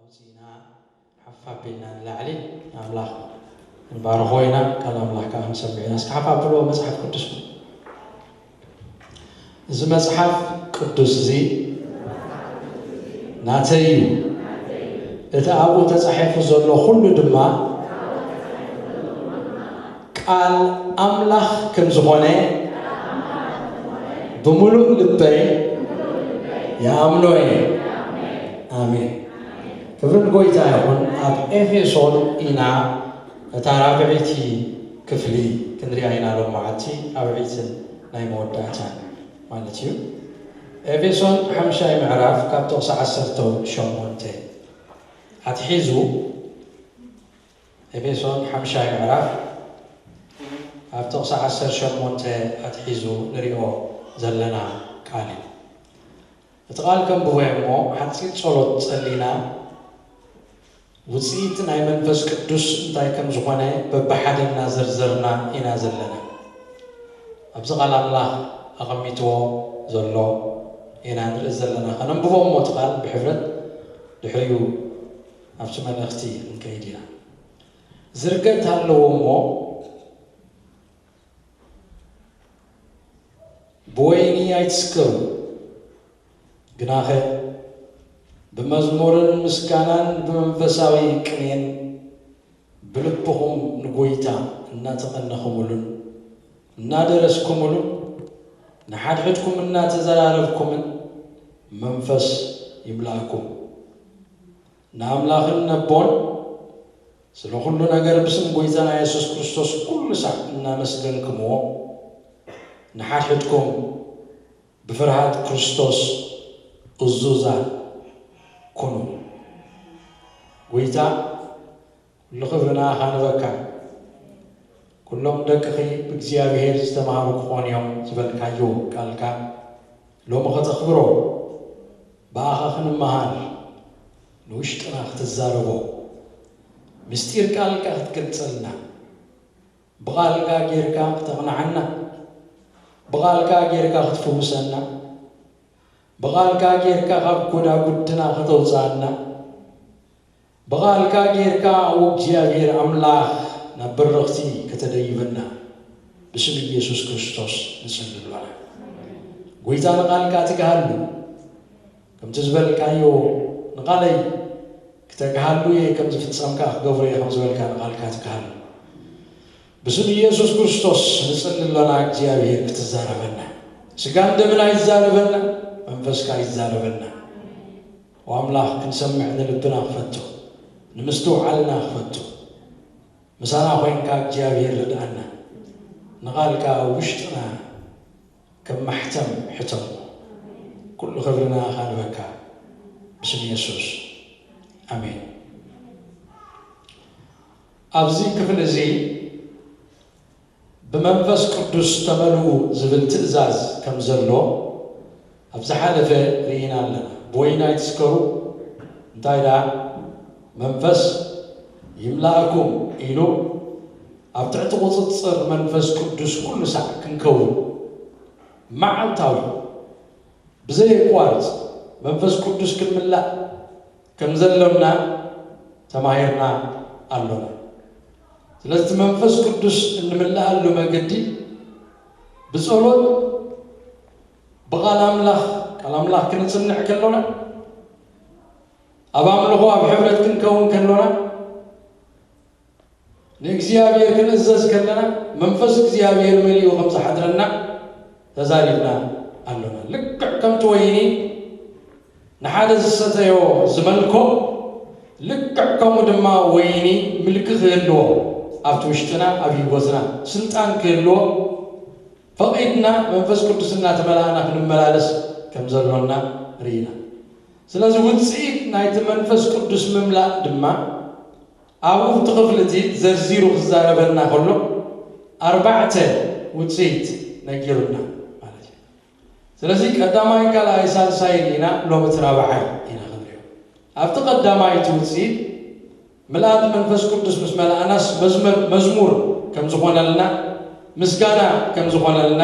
መጺእና ሓፍ ኣቢልና ንላዕሊ ንኣምላኽ ንባርኾ ኢና። ቃል ኣምላኽ ከዓ ክንሰምዕ ኢና። እስኪ ሓፍ ኣብልዎ መጽሓፍ ቅዱስኩም። እዚ መጽሓፍ ቅዱስ እዚ ናተይ እዩ። እቲ ኣብኡ ተጻሒፉ ዘሎ ኩሉ ድማ ቃል ኣምላኽ ከም ዝኾነ ብምሉእ ልበይ ይኣምኖ እየ። ኣሜን። ክብሪ ንጎይታ ይኹን። ኣብ ኤፌሶን ኢና እታ ራብዐይቲ ክፍሊ ክንሪኣ ኢና ሎም መዓልቲ፣ ራብዐይትን ናይ መወዳእታን ማለት እዩ። ኤፌሶን ሓምሻይ ምዕራፍ ካብ ጥቕሲ ዓሰርተ ሸሞንተ ኣትሒዙ፣ ኤፌሶን ሓምሻይ ምዕራፍ ኣብ ጥቕሲ ዓሰርተ ሸሞንተ ኣትሒዙ ንሪኦ ዘለና ቃል እዩ። እቲ ቃል ከንብቦ እየ እሞ ሓፂር ጸሎት ጸሊና ውፅኢት ናይ መንፈስ ቅዱስ እንታይ ከም ዝኾነ በብሓደ እናዘርዘርና ኢና ዘለና። ኣብዚ ቃል ኣምላኽ ኣቐሚጥዎ ዘሎ ኢና ንርኢ ዘለና። ከነንብቦ እሞ እቲ ቃል ብሕብረት ድሕሪኡ ኣብቲ መልእኽቲ ክንከይድ ኢና። ዝርገት ኣለዎ እሞ ብወይኒ ኣይትስከሩ፣ ግናኸ ብመዝሙርን ምስጋናን ብመንፈሳዊ ቅኔን ብልብኹም ንጎይታ እናተቐነኹምሉን እናደረስኩምሉን ንሓድሕድኩም እናተዘራረብኩምን መንፈስ ይምላእኩም። ንኣምላኽን ነቦን ስለ ኩሉ ነገር ብስም ጎይታና የሱስ ክርስቶስ ኩሉ ሳዕ እናመስገንክምዎ ንሓድሕድኩም ብፍርሃት ክርስቶስ እዙዛት ኩኑ። ጎይታ ኩሉ ክብሪ ንኣኻ ንበካ። ኩሎም ደቅኺ ብእግዚኣብሔር ዝተማህሩ ክኾኑ እዮም ዝበልካዮ ቃልካ ሎሚ ከተኽብሮ ብኣኻ ክንመሃር ንውሽጥና ክትዛረቦ ምስጢር ቃልካ ክትገልጸልና ብቓልካ ጌርካ ክተቕንዓና ብቓልካ ጌርካ ክትፍውሰና ብቓልካ ጌርካ ካብ ጎዳጉድና ከተውፅኣና ብቓልካ ጌርካ እግዚኣብሔር ኣምላኽ ናብ በረኽቲ ከተደይበና ብስም ኢየሱስ ክርስቶስ ንጽሊ ኣሎና። ጎይታ ንቓልካ ትግሃሉ ከምቲ ዝበልካዮ ንቓለይ ክተግሃሉ እየ ከም ዝፍጸም ከዓ ክገብሮ እየ ከም ዝበልካ ንቓልካ ትግሃሉ ብስም ኢየሱስ ክርስቶስ ንጽሊ ኣሎና። እግዚኣብሔር ክትዛረበና ስጋን ደምና ይዛረበና መንፈስካ ይዛረበና። ኣምላኽ ክንሰምዕ ንልብና ክፈቶ ንምስትውዓልና ክፈቶ ምሳና ኮይንካ እግዚኣብሔር ርድኣና ንቓልካ ውሽጥና ከም ማሕተም ሕተሞ። ኩሉ ክብርና ካንበካ ብስም የሱስ ኣሜን። ኣብዚ ክፍሊ እዚ ብመንፈስ ቅዱስ ተመልኡ ዝብል ትእዛዝ ከም ዘሎ ኣብ ዝሓለፈ ርኢና ኣለና። ብወይኒ ኣይትስከሩ እንታይ ደኣ መንፈስ ይምላእኩም ኢሉ ኣብ ትሕቲ ቁፅፅር መንፈስ ቅዱስ ኩሉ ሳዕ ክንከውን መዓልታዊ ብዘየቋርፅ መንፈስ ቅዱስ ክንምላእ ከም ዘሎና ተማሂርና ኣሎና። ስለዚ እቲ መንፈስ ቅዱስ እንምልኣሉ መገዲ ብጸሎት ብቓል ኣምላኽ ቃል ኣምላኽ ክንጽንዕ ከሎና ኣብ ኣምልኾ ኣብ ሕብረት ክንከውን ከሎና ንእግዚኣብሔር ክንእዘዝ ከለና መንፈስ እግዚኣብሔር መሊኡ ከም ዝሓድረና ተዛሪብና ኣሎና። ልክዕ ከምቲ ወይኒ ንሓደ ዝሰተዮ ዝመልኮ ልክዕ ከምኡ ድማ ወይኒ ምልኪ ክህልዎ ኣብቲ ውሽጥና ኣብ ህይወትና ስልጣን ክህልዎ ፈቒድና መንፈስ ቅዱስ እናተመላእና ክንመላለስ ከም ዘሎና ርኢና። ስለዚ ውፅኢት ናይቲ መንፈስ ቅዱስ ምምላእ ድማ ኣብኡ እቲ ክፍሊ እቲ ዘርዚሩ ክዛረበና ከሎ ኣርባዕተ ውፅኢት ነጊሩና ማለት እዩ። ስለዚ ቀዳማይ ካልኣይ ሳልሳይ ርኢና ሎሚ እቲ ራብዓይ ኢና ክንሪኦ። ኣብቲ ቀዳማይ እቲ ውፅኢት ምልኣት መንፈስ ቅዱስ ምስ መላእናስ መዝመር መዝሙር ከም ዝኾነልና ምስጋና ከም ዝኾነልና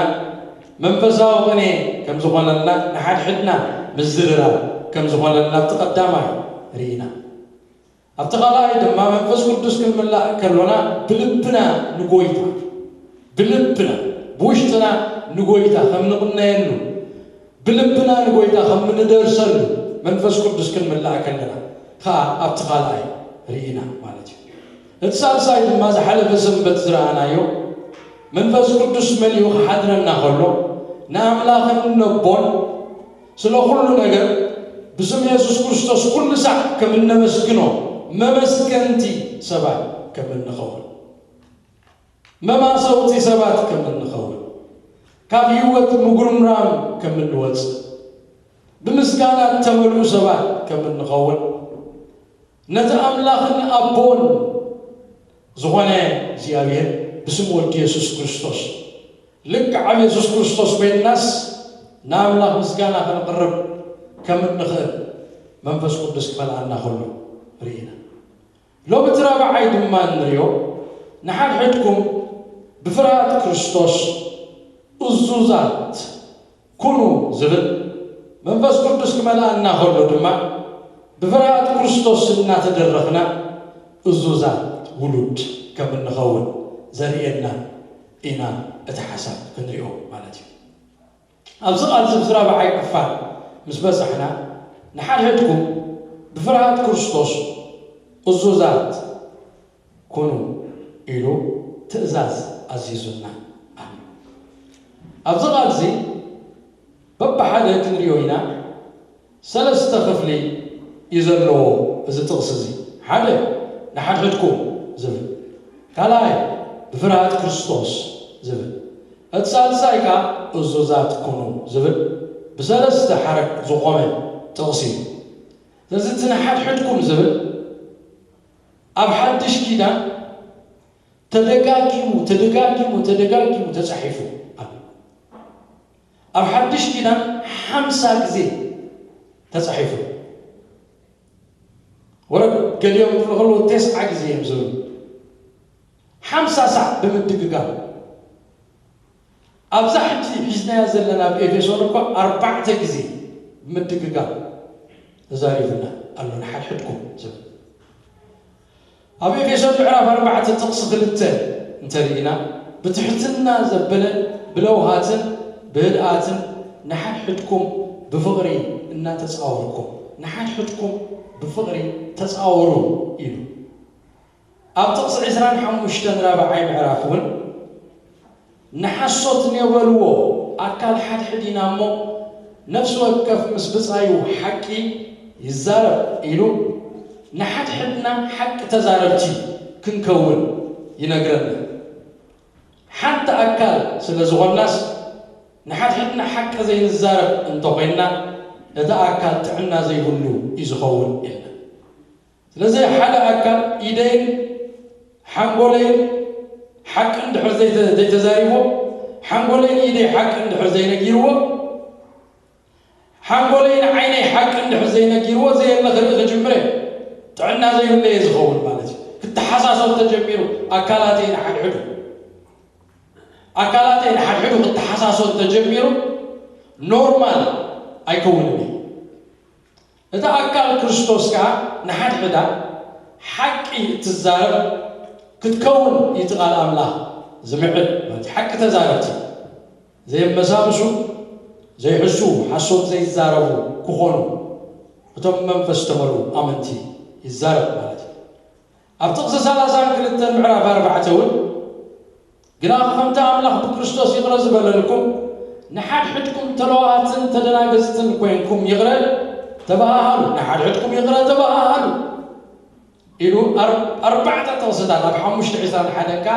መንፈሳዊ ቅኔ ከም ዝኾነልና ንሓድሕድና ምዝርራብ ከም ዝኾነልና ኣብቲ ቀዳማይ ርኢና። ኣብቲ ካልኣይ ድማ መንፈስ ቅዱስ ክንምላእ ከሎና ብልብና ንጎይታ፣ ብልብና፣ ብውሽጥና ንጎይታ ከም ንቕነየሉ፣ ብልብና ንጎይታ ከም ንደርሰሉ መንፈስ ቅዱስ ክንምላእ ከለና ከኣ ኣብቲ ካልኣይ ርኢና ማለት እዩ። እቲ ሳልሳይ ድማ ዝሓለፈ ሰንበት ዝረኣናዮ መንፈስ ቅዱስ መሊኡ ክሓድረና ከሎ ንኣምላኽን ነቦን ስለ ኩሉ ነገር ብስም የሱስ ክርስቶስ ኩሉ ሳዕ ከም እነመስግኖ መመስገንቲ ሰባት ከም እንኸውን፣ መማሰውቲ ሰባት ከም እንኸውን፣ ካብ ህይወት ምጉርምራም ከም እንወጽእ፣ ብምስጋና እተመልኡ ሰባት ከም እንኸውን፣ ነቲ ኣምላኽን ኣቦን ዝኾነ እግዚኣብሔር ብስም ወዲ የሱስ ክርስቶስ፣ ልክዕ ኣብ የሱስ ክርስቶስ ኮይንናስ ንኣምላኽ ምስጋና ከነቕርብ ከም እንኽእል መንፈስ ቅዱስ ክመልኣና ከሎ ርኢና። ሎሚ እቲ ራብዓይ ድማ እንሪኦ፣ ንሓድሕድኩም ብፍርሃት ክርስቶስ እዙዛት ኩኑ ዝብል መንፈስ ቅዱስ ክመልኣና ከሎ ድማ ብፍርሃት ክርስቶስ እናተደረኽና እዙዛት ውሉድ ከም እንኸውን ዘርእየና ኢና እቲ ሓሳብ ክንሪኦ ማለት እዩ። ኣብዚ ቃል እዚ ራብዓይ ክፋል ምስ በጻሕና ንሓድሕድኩም ብፍርሃት ክርስቶስ እዙዛት ኩኑ ኢሉ ትእዛዝ ኣዚዙና ኣሎ። ኣብዚ ቃል እዚ በብሓደ ክንሪኦ ኢና። ሰለስተ ክፍሊ እዩ ዘለዎ እዚ ጥቕሲ እዚ። ሓደ ንሓድሕድኩም ዝብል፣ ካልኣይ ብፍርሃት ክርስቶስ ዝብል፣ እቲ ሳልሳይ ከኣ እዙዛት ኩኑ ዝብል ብሰለስተ ሓረግ ዝቖመ ጥቕሲ እዩ። ስለዚ እቲ ንሓድሕድኩም ዝብል ኣብ ሓድሽ ኪዳን ተደጋጊሙ ተደጋጊሙ ተደጋጊሙ ተጻሒፉ ኣሎ። ኣብ ሓድሽ ኪዳን ሓምሳ ግዜ ተጻሒፉ። ወረድ ገሊኦም ክብሉ ከለዉ ተስዓ ግዜ እዮም ዝብሉ። ሓምሳ ሳዕ ብምድግጋም ኣብዛ ሕጂ ሒዝናያ ዘለና ኣብ ኤፌሶን እኳ ኣርባዕተ ግዜ ብምድግጋም ተዛሪቡና ኣሎ፣ ንሓድሕድኩም ዝብል። ኣብ ኤፌሶን ምዕራፍ ኣርባዕተ ጥቕሲ ክልተ እንተርኢና፣ ብትሕትና ዘበለ ብለውሃትን ብህድኣትን ንሓድሕድኩም ብፍቕሪ እናተጻወርኩም፣ ንሓድሕድኩም ብፍቕሪ ተጻወሩ ኢሉ። ኣብ ጥቕሲ ዕስራን ሓሙሽተን ራብዓይ ምዕራፍ እውን ንሓሶት ኔበልዎ ኣካል ሓድሕድ ኢና እሞ ነፍሲ ወከፍ ምስ ብጻዩ ሓቂ ይዛረብ ኢሉ ንሓድሕድና ሓቂ ተዛረብቲ ክንከውን ይነግረና። ሓንቲ ኣካል ስለ ዝኾንናስ ንሓድሕድና ሓቂ ዘይንዛረብ እንተኾይንና እቲ ኣካል ጥዕና ዘይብሉ እዩ ዝኸውን ኢልና። ስለዚ ሓደ ኣካል ኢደይን ሓንጎለይን ሓቂ እንድሕር ዘይተ- ዘይተዛሪቦ፣ ሓንጎለይን ኢደይ ሓቂ እንድሕር ዘይነጊርዎ፣ ሓንጎለይን ዓይነይ ሓቂ እንድሕር ዘይነጊርዎ ዘየለ ክርኢ ክጅምረ ጥዕና ዘይብለየ ዝኸውን ማለት እዩ። ክተሓሳሶ እንተጀሚሩ ኣካላተይ ንሓድሕዱ ኣካላተይ ንሓድሕዱ ክተሓሳሶ እንተጀሚሩ ኖርማል ኣይከውንን እዩ። እቲ ኣካል ክርስቶስ ከኣ ንሓድሕዳ ሓቂ እትዛረብ ክትከውን እዩ እቲ ቃል ኣምላኽ ዝምዕድ። ማለት ሓቂ ተዛረብቲ፣ ዘየመሳምሱ፣ ዘይሕሱ፣ ሓሶት ዘይዛረቡ ክኾኑ እቶም መንፈስ ዝተመልኡ ኣመንቲ ይዛረብ ማለት እዩ። ኣብ ጥቕሲ ሰላሳን ክልተን ምዕራፍ ኣርባዕተ እውን ግና ከምቲ ኣምላኽ ብክርስቶስ ይቕረ ዝበለልኩም ንሓድሕድኩም ተለዋሃትን ተደናገጽትን ኮይንኩም ይቕረ ተበሃሃሉ፣ ንሓድሕድኩም ይቕረ ተበሃሃሉ ኢሉ ኣር- ኣርባዕተ ጥቕስታት ኣብ ሓሙሽተ ዕስራን ሓደን ከኣ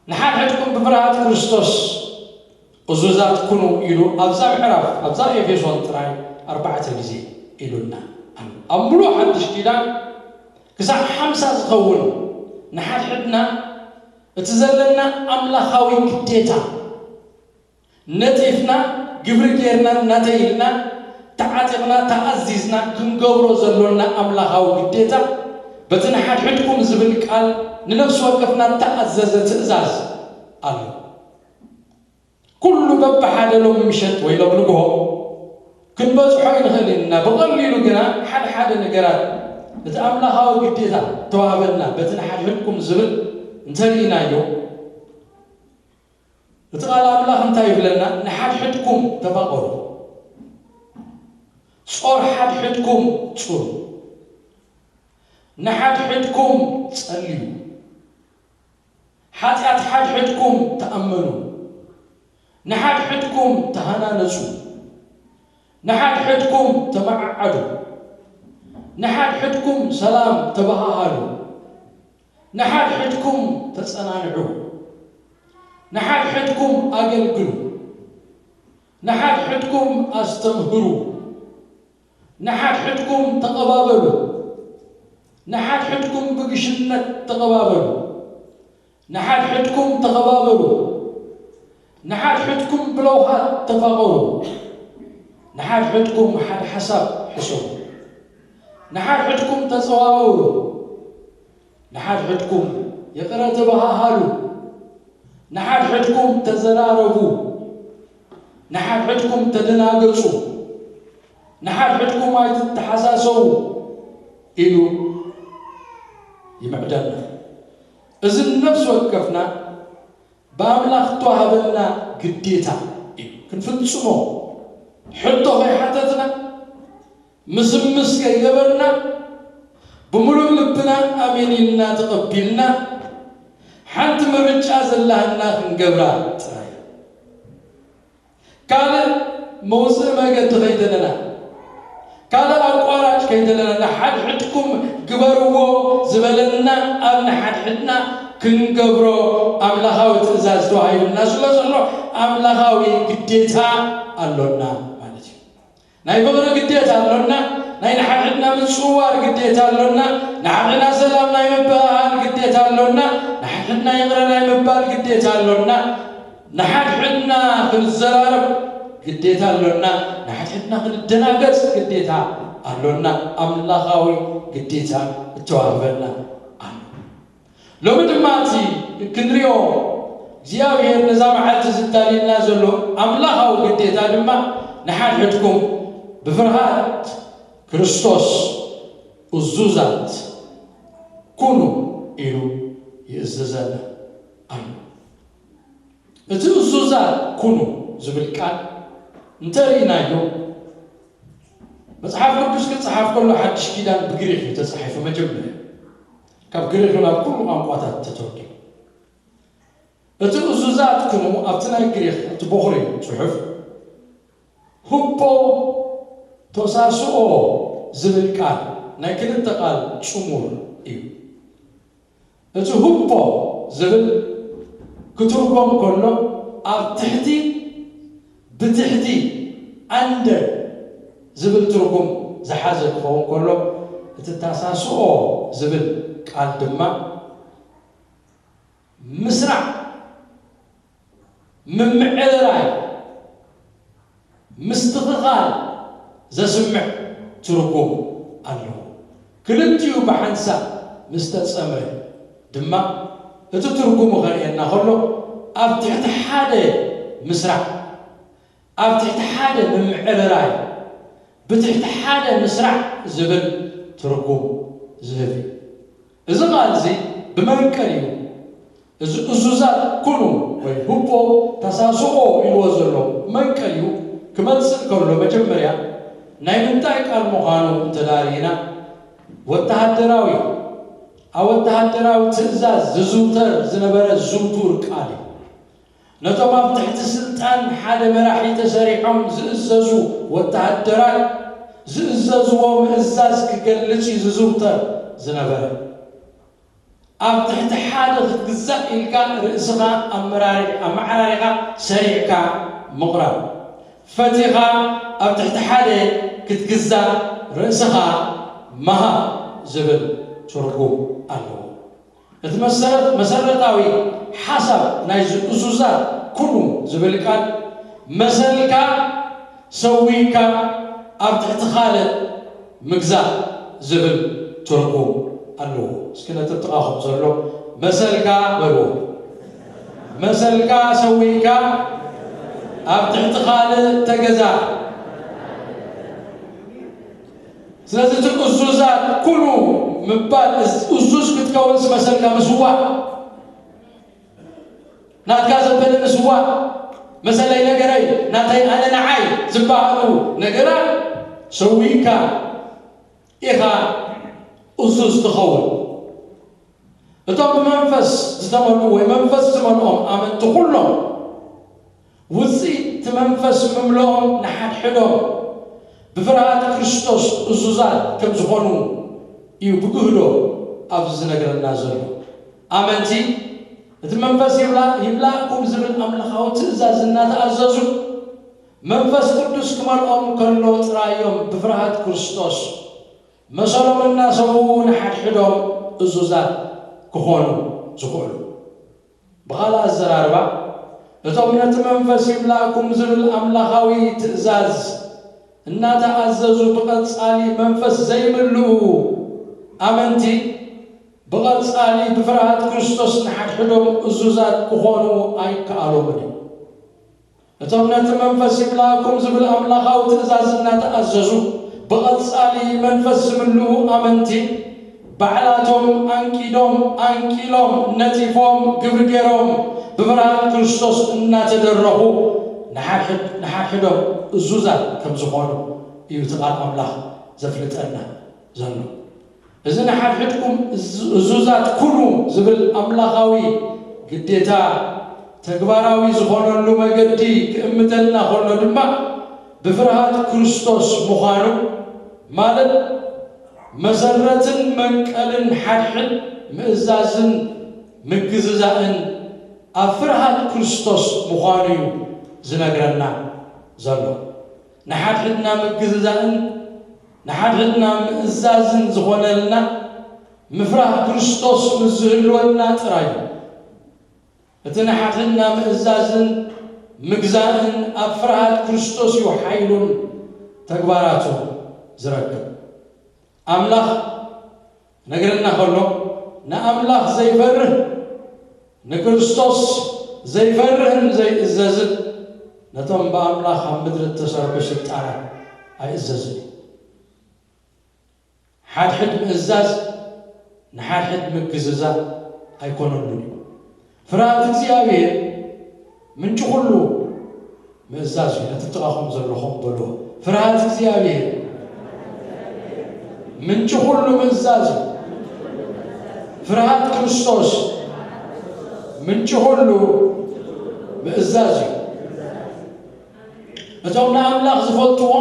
ንሓድሕድኩም ብፍርሃት ክርስቶስ እዙዛት ኩኑ ኢሉ ኣብዛ ምዕራፍ ኣብዛ ኤፌሶን ጥራይ ኣርባዕተ ግዜ ኢሉና ኣሎ። ኣብ ምሉእ ሓድሽ ኪዳን ክሳዕ ሓምሳ ዝኸውን ንሓድሕድና እቲ ዘለና ኣምላኻዊ ግዴታ ነጢፍና፣ ግብሪ ጌርና እናተይልና፣ ተዓጢቕና፣ ተኣዚዝና ክንገብሮ ዘሎና ኣምላኻዊ ግዴታ በቲ ንሓድሕድኩም ዝብል ቃል ንነፍሲ ወከፍና እተኣዘዘ ትእዛዝ ኣሎ። ኩሉ በብሓደ ሎም ምሸት ወይ ሎም ንግሆ ክንበጽሖ ይንኽእል ኢና። ብቐሊሉ ግና ሓደ ሓደ ነገራት እቲ ኣምላኻዊ ግዴታ ተዋህበና በቲ ንሓድሕድኩም ዝብል እንተርኢናዮ፣ እቲ ቃል ኣምላኽ እንታይ ይብለና? ንሓድሕድኩም ተፋቐሩ፣ ጾር ሓድሕድኩም ጽሩ፣ ንሓድሕድኩም ጸልዩ፣ ሓጢኣት ሓድሕድኩም ተኣመኑ፣ ንሓድሕድኩም ተሃናነጹ፣ ንሓድሕድኩም ተመዓዓዱ፣ ንሓድሕድኩም ሰላም ተበሃሃሉ፣ ንሓድሕድኩም ተጸናንዑ፣ ንሓድሕድኩም ኣገልግሉ፣ ንሓድሕድኩም ኣስተምህሩ፣ ንሓድሕድኩም ተቐባበሉ፣ ንሓድሕድኩም ብግሽነት ተቐባበሉ፣ ንሓድሕድኩም ተኸባበሩ፣ ንሓድሕድኩም ብለውሃት ተፋቐሩ፣ ንሓድሕድኩም ሓደ ሓሳብ ሕሰቡ፣ ንሓድሕድኩም ተጸዋወሩ፣ ንሓድሕድኩም ይቕረ ተበሃሃሉ፣ ንሓድሕድኩም ተዘራረቡ፣ ንሓድሕድኩም ተደናገጹ፣ ንሓድሕድኩም ኣይትተሓሳሰቡ ኢሉ ይምዕደና። እዚ ነፍሲ ወከፍና ብኣምላኽ እተዋህበና ግዴታ እዩ። ክንፍጽሞ ሕቶ ከይሓተትና፣ ምስምስ ከይገበርና፣ ብምሉእ ልብና ኣሜን ኢልና ተቐቢልና፣ ሓንቲ ምርጫ ዘላህና ክንገብራ ጥራይ። ካልእ መውፅኢ መገዲ ከይደለና፣ ካልእ ኣቋራጭ ከይደለና፣ ንሓድሕድኩም ግበርዎ ዝበለና ኣብ ንሓድሕድና ክንገብሮ ኣምላኻዊ ትእዛዝ ተዋሂቡና ስለ ዘሎ ኣምላኻዊ ግዴታ ኣሎና ማለት እዩ። ናይ ፍቕሪ ግዴታ ኣሎና፣ ናይ ንሓድሕድና ምጽዋር ግዴታ ኣሎና፣ ንሓድሕድና ሰላም ናይ ምብህሃል ግዴታ ኣሎና፣ ንሓድሕድና ይቕረ ናይ ምባል ግዴታ ኣሎና፣ ንሓድሕድና ክንዘራረብ ግዴታ ኣሎና፣ ንሓድሕድና ክንደናገጽ ግዴታ ኣሎና። ኣምላኻዊ ግዴታ እተዋህበና ኣሎ። ሎሚ ድማ እቲ ክንሪኦ እግዚኣብሔር ነዛ መዓልቲ ዝዳልየና ዘሎ ኣምላኻዊ ግዴታ ድማ ንሓድሕድኩም ብፍርሃት ክርስቶስ እዙዛት ኩኑ ኢሉ ይእዝዘና ኣሎ። እቲ እዙዛት ኩኑ ዝብል ቃል እንተርኢናዮ፣ መጽሓፍ ቅዱስ ክጸሓፍ ከሎ ሓድሽ ኪዳን ብግሪኽ እዩ ተጻሒፉ። መጀመርያ ካብ ግሪኽ ናብ ኩሉ ቋንቋታት ተተርጉሙ። እቲ እዙዛት ኩኑ ኣብቲ ናይ ግሪኽ፣ እቲ በኹሪ ጽሑፍ፣ ሁፖ ቶሳስኦ ዝብል ቃል ናይ ክልተ ቃል ጽሙር እዩ። እቲ ሁፖ ዝብል ክትርጎም ከሎ ኣብ ትሕቲ፣ ብትሕቲ፣ under ዝብል ትርጉም ዝሓዘ ክኸውን ከሎ፣ እቲ ታሳስኦ ዝብል ቃል ድማ ምስራዕ፣ ምምዕርራይ፣ ምስትኽኻል ዘስምዕ ትርጉም ኣለዎ። ክልቲኡ ብሓንሳብ ምስ ተጸምረ ድማ እቲ ትርጉሙ ከርእየና ከሎ ኣብ ትሕቲ ሓደ ምስራዕ፣ ኣብ ትሕቲ ሓደ ምምዕርራይ፣ ብትሕቲ ሓደ ምስራዕ ዝብል ትርጉም ዝህብ እዩ። እዚ ቃል እዚ ብመንቀሊኡ እዚ እዙዛት ኩኑ ወይ ሁፖ ተሳስኦ ኢልዎ ዘሎ መንቀሊኡ ክመጽእ ከሎ መጀመርያ ናይ ምንታይ ቃል ምዃኑ እንተዳርኢና ወተሃደራዊ ኣብ ወተሃደራዊ ትእዛዝ ዝዝውተር ዝነበረ ዝውቱር ቃል እዩ። ነቶም ኣብ ትሕቲ ስልጣን ሓደ መራሒ ተሰሪዖም ዝእዘዙ ወተሃደራት ዝእዘዝዎ ምእዛዝ ክገልጽ እዩ ዝዝውተር ዝነበረ። ኣብ ትሕቲ ሓደ ክትግዛእ ኢልካ ርእስኻ ኣመራሪ-፣ ኣመዓራሪኻ ሰሪዕካ ምቕራብ። ፈቲኻ ኣብ ትሕቲ ሓደ ክትግዛእ ርእስኻ ምሃብ ዝብል ትርጉም ኣለዎ። እቲ መሰረት-፣ መሰረታዊ ሓሳብ ናይዚ እዙዛት ኩኑ ዝብል ቃል መሰልካ ሰዊካ ኣብ ትሕቲ ካልእ ምግዛእ ዝብል ትርጉም ኣለዎ። እስኪ ነቲ ጥቓኹም ዘሎ መሰልካ በልዎ። መሰልካ ሰዊካ ኣብ ትሕቲ ካልእ ተገዛእ። ስለዚ እቲ እዙዛት ኩኑ ምባል፣ እዝ-፣ እዙዝ ክትከውን ዝመሰልካ ምስዋእ፣ ናትካ ዘበለ ምስዋእ፣ መሰለይ ነገረይ፣ ናተይ ኣነ ንዓይ ዝበሃሉ ነገራት ሰዊእካ ኢኻ እዙዝ ትኸውን። እቶም ብመንፈስ ዝተመልኡ ወይ መንፈስ ዝተመልኦም ኣመንቲ ኩሎም፣ ውፅኢት እቲ መንፈስ ምምልኦም ንሓድሕዶም ብፍርሃት ክርስቶስ እዙዛት ከም ዝኾኑ እዩ ብግህዶ ኣብዚ ዝነግረና ዘሎ። ኣመንቲ እቲ መንፈስ ይብላ-፣ ይምላእኩም ዝብል ኣምላኻዊ ትእዛዝ እናተኣዘዙ፣ መንፈስ ቅዱስ ክመልኦም ከሎ ጥራይ እዮም ብፍርሃት ክርስቶስ መሰሎም እናሰውኡ ንሓድሕዶም እዙዛት ክኾኑ ዝኽእሉ። ብኻልእ ኣዘራርባ፣ እቶም ነቲ መንፈስ ይምላእኩም ዝብል ኣምላኻዊ ትእዛዝ እናተኣዘዙ ብቐጻሊ መንፈስ ዘይምልኡ ኣመንቲ፣ ብቐጻሊ ብፍርሃት ክርስቶስ ንሓድሕዶም እዙዛት ክኾኑ ኣይከኣሎምን እዩ። እቶም ነቲ መንፈስ ይምላእኩም ዝብል ኣምላኻዊ ትእዛዝ እናተኣዘዙ ብቐጻሊ መንፈስ ዝምልኡ ኣመንቲ፣ ባዕላቶም ኣንቂዶም፣ ኣንቂሎም፣ ነጺፎም፣ ግብሪ ገይሮም፣ ብፍርሃት ክርስቶስ እናተደረኹ ንሓድሕድ-፣ ንሓድሕዶም እዙዛት ከም ዝኾኑ እዩ እቲ ቃል ኣምላኽ ዘፍልጠና ዘሎ። እዚ ንሓድሕድኩም እዙ-፣ እዙዛት ኩኑ ዝብል ኣምላኻዊ ግዴታ ተግባራዊ ዝኾነሉ መገዲ ክእምተልና ከሎ ድማ፣ ብፍርሃት ክርስቶስ ምዃኑ፣ ማለት መሰረትን መንቀልን ሓድሕድ ምእዛዝን ምግዝዛእን ኣብ ፍርሃት ክርስቶስ ምዃኑ እዩ ዝነግረና ዘሎ። ንሓድሕድና ምግዝዛእን ንሓድሕድና ምእዛዝን ዝኾነልና ምፍራህ ክርስቶስ ምስ ዝህልወና ጥራይ እዩ። እቲ ንሓድሕድና ምእዛዝን ምግዛእን ኣብ ፍርሃት ክርስቶስ እዩ ሓይሉን ተግባራቱ ዝረክብ። ኣምላኽ ነገረና ከሎ፣ ንኣምላኽ ዘይፈርህ፣ ንክርስቶስ ዘይፈርህን ዘይእዘዝን፣ ነቶም ብኣምላኽ ኣብ ምድሪ እተሰርሑ ስልጣናት ኣይእዘዝን እዩ። ሓድሕድ ምእዛዝ ንሓድሕድ ምግዝዛእ ኣይኮነሉን እዩ። ፍርሃት እግዚኣብሔር ምንጪ ኩሉ ምእዛዝ እዩ። ነቲ ጥቓኹም ዘለኹም በልዎ፣ ፍርሃት እግዚኣብሔር ምንጪ ኩሉ ምእዛዝ እዩ። ፍርሃት ክርስቶስ ምንጪ ኩሉ ምእዛዝ እዩ። እቶም ንኣምላኽ ዝፈልጥዎ፣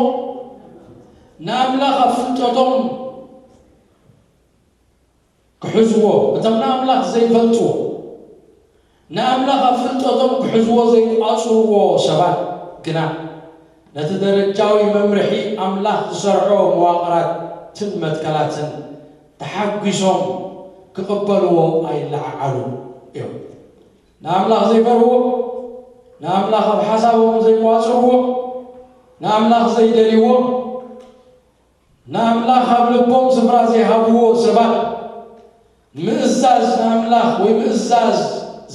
ንኣምላኽ ኣብ ፍልጠቶም ክሕዝዎ፣ እቶም ንኣምላኽ ዘይፈልጥዎ፣ ንኣምላኽ ኣብ ፍልጠቶም ክሕዝዎ ዘይቋጽርዎ ሰባት ግና፣ ነቲ ደረጃዊ መምርሒ ኣምላኽ ዝሰርዖ መዋቕራትን መትከላትን ተሓጒሶም ክቕበልዎ ኣይለዓዓሉን እዮም። ንኣምላኽ ዘይፈርህዎ፣ ንኣምላኽ ኣብ ሓሳቦም ዘይቋጽርዎ፣ ንኣምላኽ ዘይደልይዎ፣ ንኣምላኽ ኣብ ልቦም ስፍራ ዘይሃብዎ ሰባት፣ ምእዛዝ ንኣምላኽ ወይ ምእዛዝ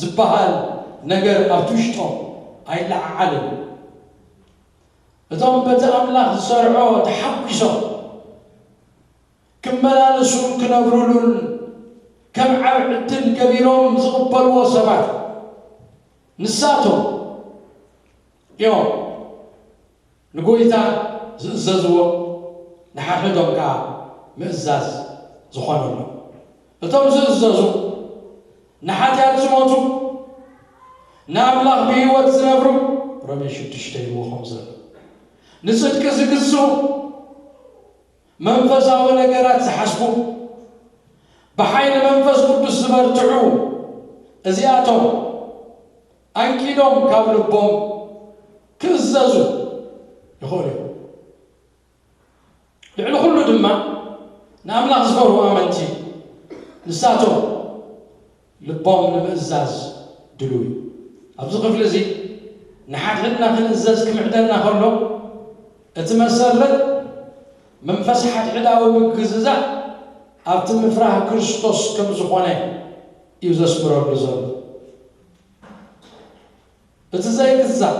ዝበሃል ነገር ኣብቲ ውሽጦም ኣይለዓዓልን። እቶም በቲ ኣምላኽ ዝሰርዖ ተሓጒሶም ክመላለሱን ክነብሩሉን ከም ዓብ ዕድል ገቢሮም ዝቕበልዎ ሰባት፣ ንሳቶም እዮም ንጎይታ ዝእዘዝዎ፣ ንሓድሕዶም ከኣ ምእዛዝ ዝኾነሎም። እቶም ዝእዘዙ፣ ንሓጢኣት ዝሞቱ፣ ንኣምላኽ ብህይወት ዝነብሩ፣ ሮሜ ሽዱሽተ ይብዎ ከም ዘሎ፣ ንጽድቂ ዝግዝኡ፣ መንፈሳዊ ነገራት ዝሓስቡ፣ ብሓይሊ መንፈስ ቅዱስ ዝበርትዑ፣ እዚኣቶም ኣንቂዶም ካብ ልቦም ክእዘዙ ይኽእሉ እዮም። ልዕሊ ኩሉ ድማ ንኣምላኽ ዝፈርሁ ኣመንቲ ንሳቶም ልቦም ንምእዛዝ ድሉው እዩ። ኣብዚ ክፍሊ እዚ ንሓድሕድና ክንእዘዝ ክምዕደና ከሎ፣ እቲ መሰረት መንፈስ ሓድሕዳዊ ምግዝዛእ ኣብቲ ምፍራህ ክርስቶስ ከም ዝኾነ እዩ ዘስምረሉ ዘሎ። እቲ ዘይግዛእ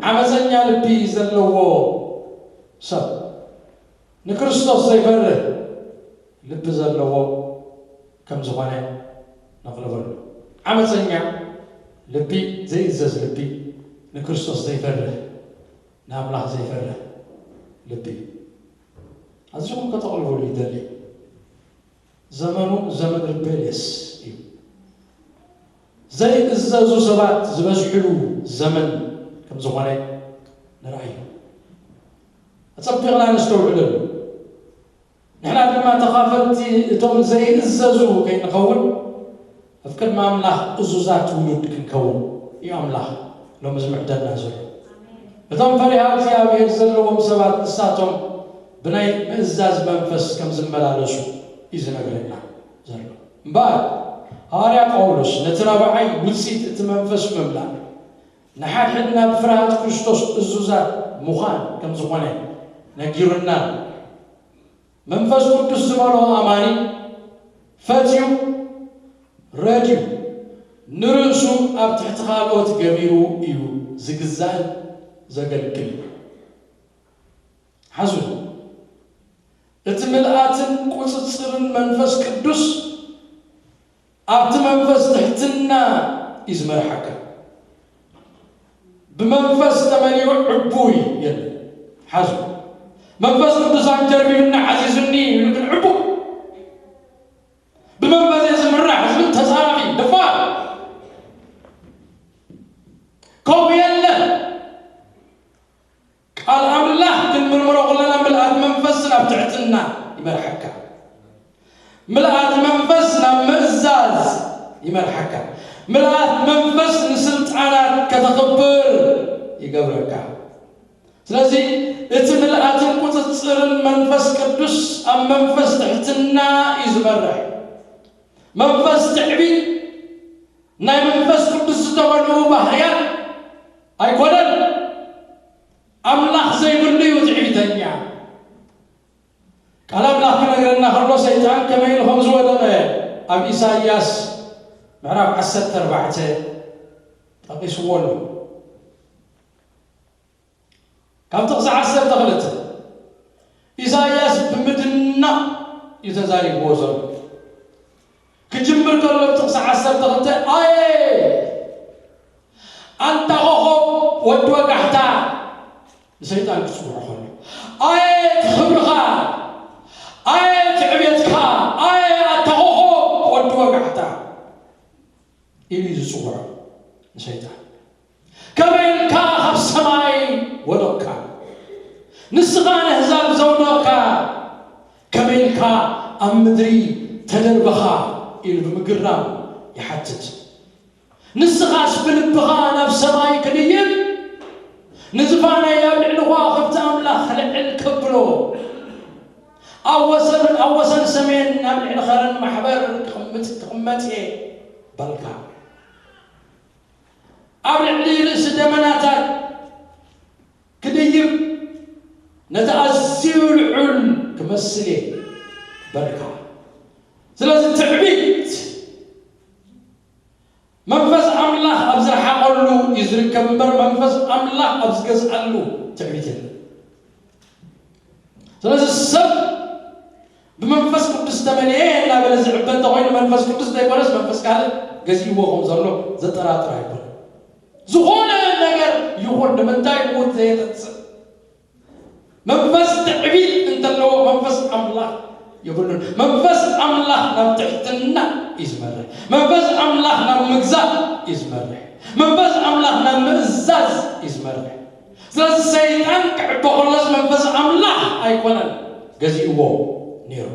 ዓመፀኛ ልቢ ዘለዎ ሰብ ንክርስቶስ ዘይፈርህ ልቢ ዘለዎ ከም ዝኾነ ነቕልበሉ። ዓመፀኛ ልቢ፣ ዘይእዘዝ ልቢ፣ ንክርስቶስ ዘይፈርህ፣ ንኣምላኽ ዘይፈርህ ልቢ ኣዚኹም ከተቕልበሉ ይደሊ። ዘመኑ ዘመን ሪቤልየስ እዩ። ዘይእዘዙ ሰባት ዝበዝሕሉ ዘመን ከም ዝኾነ ንርኣዩ። ኣጸቢቕና ነስተውዕለሉ። ንሕና ድማ ተኻፈልቲ እቶም ዘይእዘዙ ከይንኸውን፣ ኣብ ቅድሚ ኣምላኽ እዙዛት ውሉድ ክንከውን እዩ ኣምላኽ ሎሚ ዝምዕደና ዘሎ። እቶም ፈሪሃ እግዚኣብሔር ዘለዎም ሰባት ንሳቶም ብናይ ምእዛዝ መንፈስ ከም ዝመላለሱ እዩ ዝነግረና ዘሎ። እምበኣር፣ ሃዋርያ ጳውሎስ ነቲ ራብዓይ ውጽኢት እቲ መንፈስ ምምላእ፣ ንሓድሕድና ብፍርሃት ክርስቶስ እዙዛት ምዃን ከም ዝኾነ ነጊሩና። መንፈስ ቅዱስ ዝመልኦ ኣማኒ ፈትዩ፣ ረድዩ፣ ንርእሱ ኣብ ትሕቲ ካልኦት ገቢሩ እዩ ዝግዛእን ዘገልግልን። ሓዙ፣ እቲ ምልኣትን ቁጽጽርን መንፈስ ቅዱስ ኣብቲ መንፈስ ትሕትና እዩ ዝመርሓካ። ብመንፈስ ተመሊኡ ዕቡይ የለን። ሓዙ፣ መንፈስ ቅዱስ ኣንጀርቢብና ዓዚዙኒ ይብል ግን ዕቡይ። ብመንፈስ እየ ዝምራሕ ዝብል ተጻራፊ፣ ደፋር። ከምኡ የለን። ቃል ኣምላኽ ክንምርምሮ ከለና ምልኣት መንፈስ ናብ ትሕትና ይመርሓካ። ምልኣት መንፈስ ናብ ምእዛዝ ይመርሓካ። ምልኣት መንፈስ ንስልጣናት ከተኽብር ይገብረካ። ስለዚ እቲ ምልኣትን ቁጽጽርን መንፈስ ቅዱስ ኣብ መንፈስ ትሕትና እዩ ዝመርሕ። መንፈስ ትዕቢት ናይ መንፈስ ቅዱስ ዝተመልኡ ባህርያት ኣይኮነን። ኣምላኽ ዘይብሉ እዩ ትዕቢተኛ። ቃል ኣምላኽ ክነግረና ከሎ ሰይጣን ከመይ ኢሉ ከም ዝወደቐ ኣብ ኢሳይያስ ምዕራፍ ዓሰርተ ኣርባዕተ ጠቒስዎ ኣሎ። ካብ ጥቕሲ ዓሰርተ ክልተ፣ ኢሳይያስ ብምድናቕ እዩ ተዛሪብዎ ዘሎ። ክጅምር ከሎ ጥቕሲ ዓሰርተ ክልተ፣ ኣየ ኣንታ ኮኾብ ወዲ ወጋሕታ፣ ንሰይጣን ክጽውዖ ከሎ፣ ኣየ ክብርኻ፣ ኣየ ትዕቤትካ፣ ኣየ ኣታ ኮኾብ ወዲ ወጋሕታ ኢሉ እዩ ዝጽውዖ ንሰይጣን። ከመይ ኢልካ ካብ ሰማይ ወደቕካ? ንስኻ ነህዛብ ዘውደቕካ፣ ከመይ ኢልካ ኣብ ምድሪ ተደርበኻ? ኢሉ ብምግራም ይሓትት። ንስኻስ ብልብኻ ናብ ሰማይ ክድይብ፣ ንዝፋነይ ኣብ ልዕሊ ከዋኽብቲ ኣምላኽ ክልዕል ከብሎ፣ ኣብ ወሰን፣ ኣብ ወሰን ሰሜን ኣብ ልዕሊ ኸረን ማሕበር ክቕምጥ፣ ክቕመጥ እየ በልካ። ኣብ ልዕሊ ርእሲ ደመናታት ክድይብ፣ ነቲ ኣዝዩ ልዑል ክመስል እየ በልካ። ስለዚ ትዕቢት መንፈስ ኣምላኽ ኣብ ዝረሓቐሉ እዩ ዝርከብ እምበር፣ መንፈስ ኣምላኽ ኣብ ዝገዝኣሉ ትዕቢት የለን። ስለዚ ሰብ ብመንፈስ ቅዱስ ተመልኤ እናበለ ዝዕበ እንተኾይኑ፣ መንፈስ ቅዱስ ዘይኮነስ መንፈስ ካልእ ገዚእዎ ከም ዘሎ ዘጠራጥር ኣይኮነን። ዝኾነ ነገር ይኹን፣ ንምንታይ ምውት ዘየተንስእ? መንፈስ ትዕቢት እንተለዎ መንፈስ ኣምላኽ የብሉን። መንፈስ ኣምላኽ ናብ ትሕትና እዩ ዝመርሕ። መንፈስ ኣምላኽ ናብ ምግዛእ እዩ ዝመርሕ። መንፈስ ኣምላኽ ናብ ምእዛዝ እዩ ዝመርሕ። ስለዚ ሰይጣን ክዕበ ከሎስ መንፈስ ኣምላኽ ኣይኮነን ገዚእዎ ነይሩ።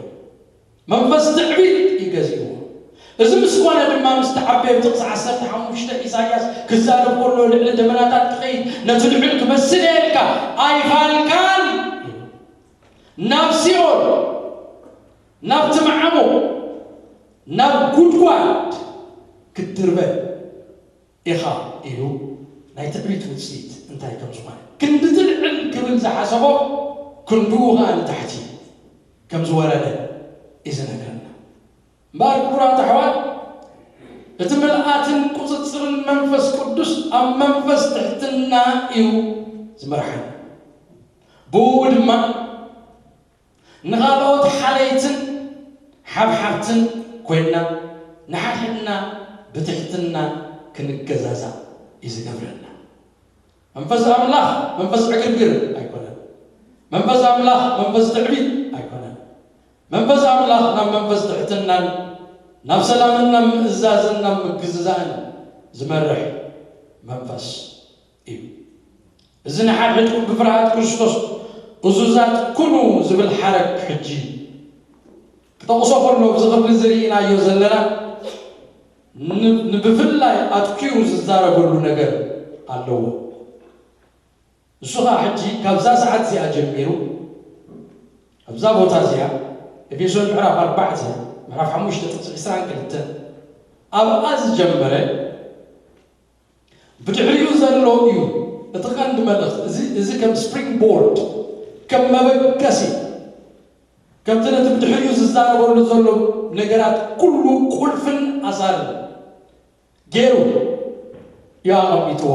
መንፈስ ትዕቢት እዩ ገዚእዎ። እዚ ምስ ኮነ ድማ፣ ምስ ተዓበየ፣ ኣብ ጥቕሲ ዓሰርተ ሓሙሽተ ኢሳይያስ ክዛረብ ከሎ፣ ልዕሊ ደመናታት ክኸይድ፣ ነቲ ልዑል ክመስል እየ ኢልካ ኣይፋልካን። ናብ ሲኦል፣ ናብቲ መዓሙቕ፣ ናብ ጉድጓድ ክትድርበ ኢኻ ኢሉ ናይ ትዕቢት ውጽኢት እንታይ ከም ዝኾነ፣ ክንዲ ትልዕል ክብል ዝሓሰቦ ክንድኡ ኸኣ ንታሕቲ ከም ዝወረደ እዩ ዝነግረና። እምበኣር ክቡራት ኣሕዋት፣ እቲ ምልኣትን ቁጽጽርን መንፈስ ቅዱስ ኣብ መንፈስ ትሕትና እዩ ዝመርሓና። ብኡ ድማ ንኻልኦት ሓለይትን ሓብሓብትን ኮይንና ንሓድሕድና ብትሕትና ክንገዛዛእ እዩ ዝገብረና። መንፈስ ኣምላኽ መንፈስ ዕግርግር ኣይኮነን። መንፈስ ኣምላኽ መንፈስ ትዕቢት ኣይኮነን። መንፈስ ኣምላኽ ናብ መንፈስ ትሕትናን ናብ ሰላምን ናብ ምእዛዝን ናብ ምግዝዛእን ዝመርሕ መንፈስ እዩ። እዚ ንሓድሕድኩም ብፍርሃት ክርስቶስ እዙዛት ኩኑ ዝብል ሓረግ ሕጂ ክጠቕሶ ከሎ፣ ኣብዚ ክፍሊ ዝርኢናዮ ዘለና ን-፣ ንብፍላይ ኣትኪሩ ዝዛረበሉ ነገር ኣለዎ። እሱ ኸዓ ሕጂ ካብዛ ሰዓት እዚኣ ጀሚሩ ኣብዛ ቦታ እዚኣ፣ ኤፌሶን ምዕራፍ ኣርባዕተ ምዕራፍ ሓሙሽተ ጥቕሲ ዕስራን ክልተን ኣብኣ ዝጀመረ ብድሕሪኡ ዘሎ እዩ እቲ ቀንዲ መልእኽቲ። እዚ፣ እዚ ከም ስፕሪንግ ቦርድ፣ ከም መበገሲ፣ ከምቲ ነቲ ብድሕሪኡ ዝዛረበሉ ዘሎ ነገራት ኩሉ ቁልፍን ኣሳርን ገይሩ እዩ ኣቐሚጥዎ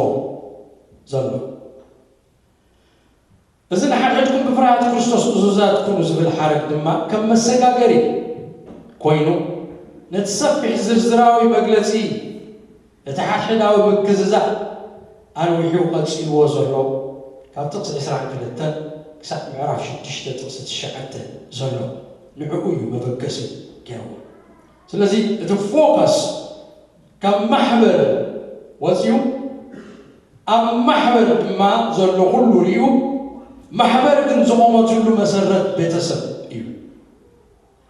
ዘሎ። እዚ ንሓድሕድኩም ብፍርሃት ክርስቶስ እዙዛት ኩኑ ዝብል ሓረግ ድማ ከም መሰጋገሪ ኮይኑ፣ ነቲ ሰፊሕ ዝርዝራዊ መግለጺ እቲ ሓድሕዳዊ ምግዝዛእ ኣንዊሑ ቀጺልዎ ዘሎ፣ ካብ ጥቕሲ ዕስራን ክልተን ክሳብ ምዕራፍ ሽዱሽተ ጥቕሲ ትሽዓተ ዘሎ፣ ንዕኡ እዩ መበገሲ ገይርዎ። ስለዚ እቲ ፎከስ ካብ ማሕበር ወፂኡ ኣብ ማሕበር ድማ ዘሎ ኩሉ ሪኡ፣ ማሕበር ግን ዝቖመትሉ መሰረት ቤተሰብ እዩ።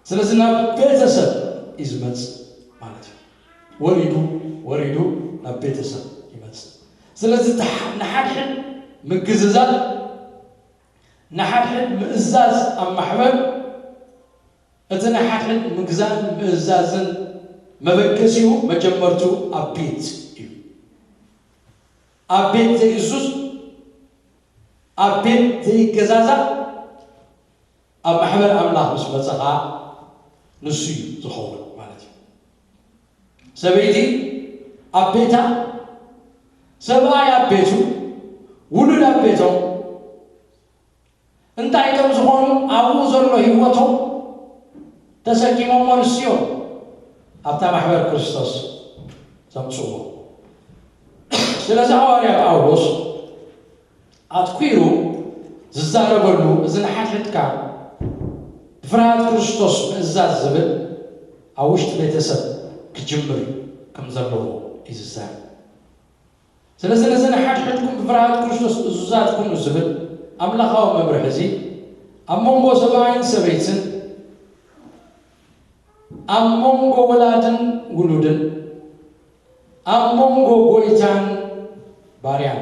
ስለዚ ናብ ቤተሰብ እዩ ዝመጽእ ማለት እዩ። ወሪዱ ወሪዱ ናብ ቤተሰብ ይመጽእ። ስለዚ ተሓ-፣ ንሓድሕድ ምግዝዛል፣ ንሓድሕድ ምእዛዝ ኣብ ማሕበር፣ እቲ ንሓድሕድ ምግዛእን ምእዛዝን መበገሲኡ መጀመርቱ ኣብ ቤት እዩ። ኣብ ቤት ዘይእዙዝ፣ ኣብ ቤት ዘይገዛዛእ፣ ኣብ ማሕበር ኣምላኽ ምስ መጸ ኸዓ ንሱ እዩ ዝኸውን ማለት እዩ። ሰበይቲ ኣብ ቤታ፣ ሰብኣይ ኣብ ቤቱ፣ ውሉድ ኣብ ቤቶም፣ እንታይ ከም ዝኾኑ ኣብኡ ዘሎ ህይወቶም ተሰኪሞሞ ንስዮም ኣብታ ማሕበር ክርስቶስ ዘምጽእዎ። ስለዚ ሃዋርያ ጳውሎስ ኣትኲሩ ዝዛረበሉ እዚ ንሓድሕድካ ብፍርሃት ክርስቶስ ምእዛዝ ዝብል ኣብ ውሽጢ ቤተሰብ ክጅምር ከም ዘለዎ እዩ ዝዛረብ። ስለዚ ነዚ ንሓድሕድኩም ብፍርሃት ክርስቶስ እዙዛት ኩኑ ዝብል ኣምላኻዊ መምርሒ እዚ ኣብ መንጎ ሰብኣይን ሰበይትን፣ ኣብ መንጎ ወላድን ውሉድን፣ ኣብ መንጎ ጎይታን ባርያን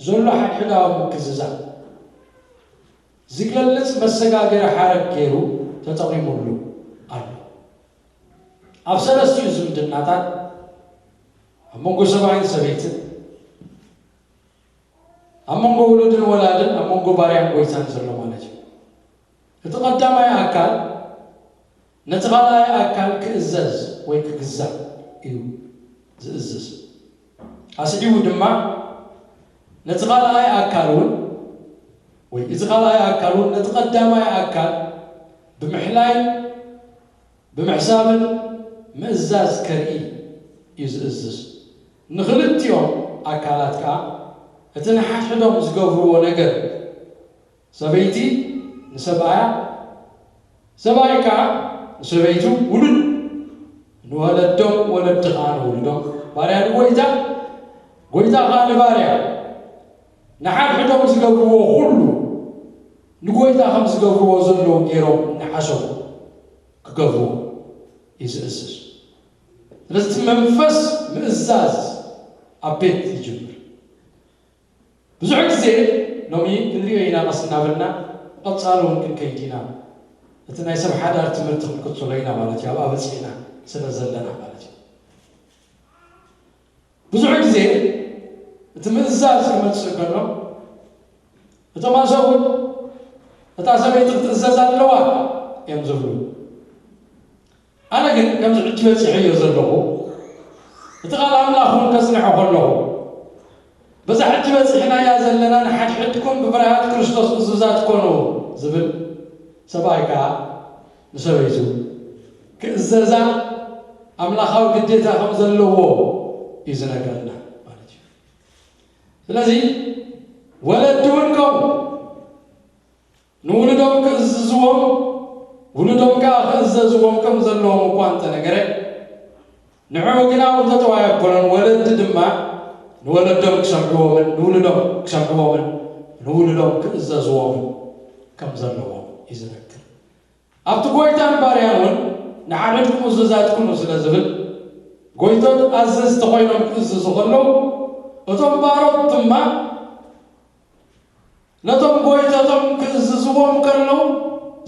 ዘሎ ሓድሕዳዊ ምክዝዛብ ዝገልጽ መሰጋገሪ ሓረግ ገይሩ ተጠቒሙሉ ኣሎ። ኣብ ሰለስቲኡ ዝምድናታት፣ ኣብ መንጎ ሰብኣይን ሰበይትን፣ ኣብ መንጎ ውሉድን ወላድን፣ ኣብ መንጎ ባርያን ጎይታን ዘሎ ማለት እዩ። እቲ ቀዳማይ ኣካል ነቲ ካልኣይ ኣካል ክእዘዝ ወይ ክግዛእ እዩ ዝእዝዝ። ኣስዒቡ ድማ ነቲ ካልኣይ ኣካል እውን፣ ወይ እቲ ካልኣይ ኣካል እውን ነቲ ቀዳማይ ኣካል ብምሕላይን ብምሕሳብን ምእዛዝ ከርኢ እዩ ዝእዝዝ። ንኽልቲኦም ኣካላት ከኣ እቲ ንሓድሕዶም ዝገብርዎ ነገር፣ ሰበይቲ ንሰብኣያ፣ ሰብኣይ ከኣ ንሰበይቱ፣ ውሉድ ንወለዶም፣ ወለዲ ከኣ ንውሉዶም፣ ባርያ ንጎይታ፣ ጎይታ ከኣ ንባርያ፣ ንሓድሕዶም ዝገብርዎ ኩሉ ንጎይታ ከም ዝገብርዎ ዘለዉ ገይሮም እናሓሰቡ ክገብርዎ እዩ ዝእዝዝ። ስለዚ እቲ መንፈስ ምእዛዝ ኣብ ቤት ይጅምር። ብዙሕ ግዜ ሎሚ ክንሪኦ ኢና፣ ቀስ እናበልና ቀጻሊ እውን ክንከይድ ኢና። እቲ ናይ ሰብ ሓዳር ትምህርቲ ክንቅጽሎ ኢና ማለት እዩ፣ ኣብኣ በጺሕና ስለ ዘለና ማለት እዩ። ብዙሕ ግዜ እቲ ምእዛዝ ክመጽእ ከሎ፣ እቶም ኣሰብኡት እታ ሰበይቲ ክትእዘዝ ኣለዋ እዮም ዝብሉ። ኣነ ግን ከምዚ ሕጂ በጺሐዮ ዘለኹ፣ እቲ ቃል ኣምላኽ እውን ከጽንዖ ከለኹ፣ በዛ ሕጂ በጺሕናያ ዘለና "ንሓድሕድኩም ብፍርሃት ክርስቶስ እዙዛት ኮኑ" ዝብል ሰብኣይ ከኣ ንሰበይቱ ክእዘዛ ኣምላኻዊ ግዴታ ከም ዘለዎ እዩ ዝነገርና ማለት እዩ። ስለዚ ወለዲ እውን ከምኡ ንውሉዶም ክእዝዝዎም፣ ውሉዶም ከኣ ክእዘዝዎም ከም ዘለዎም እኳ እንተነገረ፣ ንዕኡ ግና እውን ተጠዋይ ኣይኮነን። ወለዲ ድማ ንወለዶም ክሰምዕዎምን ንውሉዶም ክሰምዕዎምን ንውሉዶም ክእዘዝዎምን ከም ዘለዎም እዩ ዝነግር። ኣብቲ ጎይታን ባርያን እውን ንሓድሕድኩም እዙዛት ኩኑ ስለ ዝብል፣ ጎይቶት ኣዘዝቲ ኮይኖም ክእዝዙ ከለዉ፣ እቶም ባሮት ድማ ነቶም ጎይቶቶም ክእዝዝዎም ከለዉ፣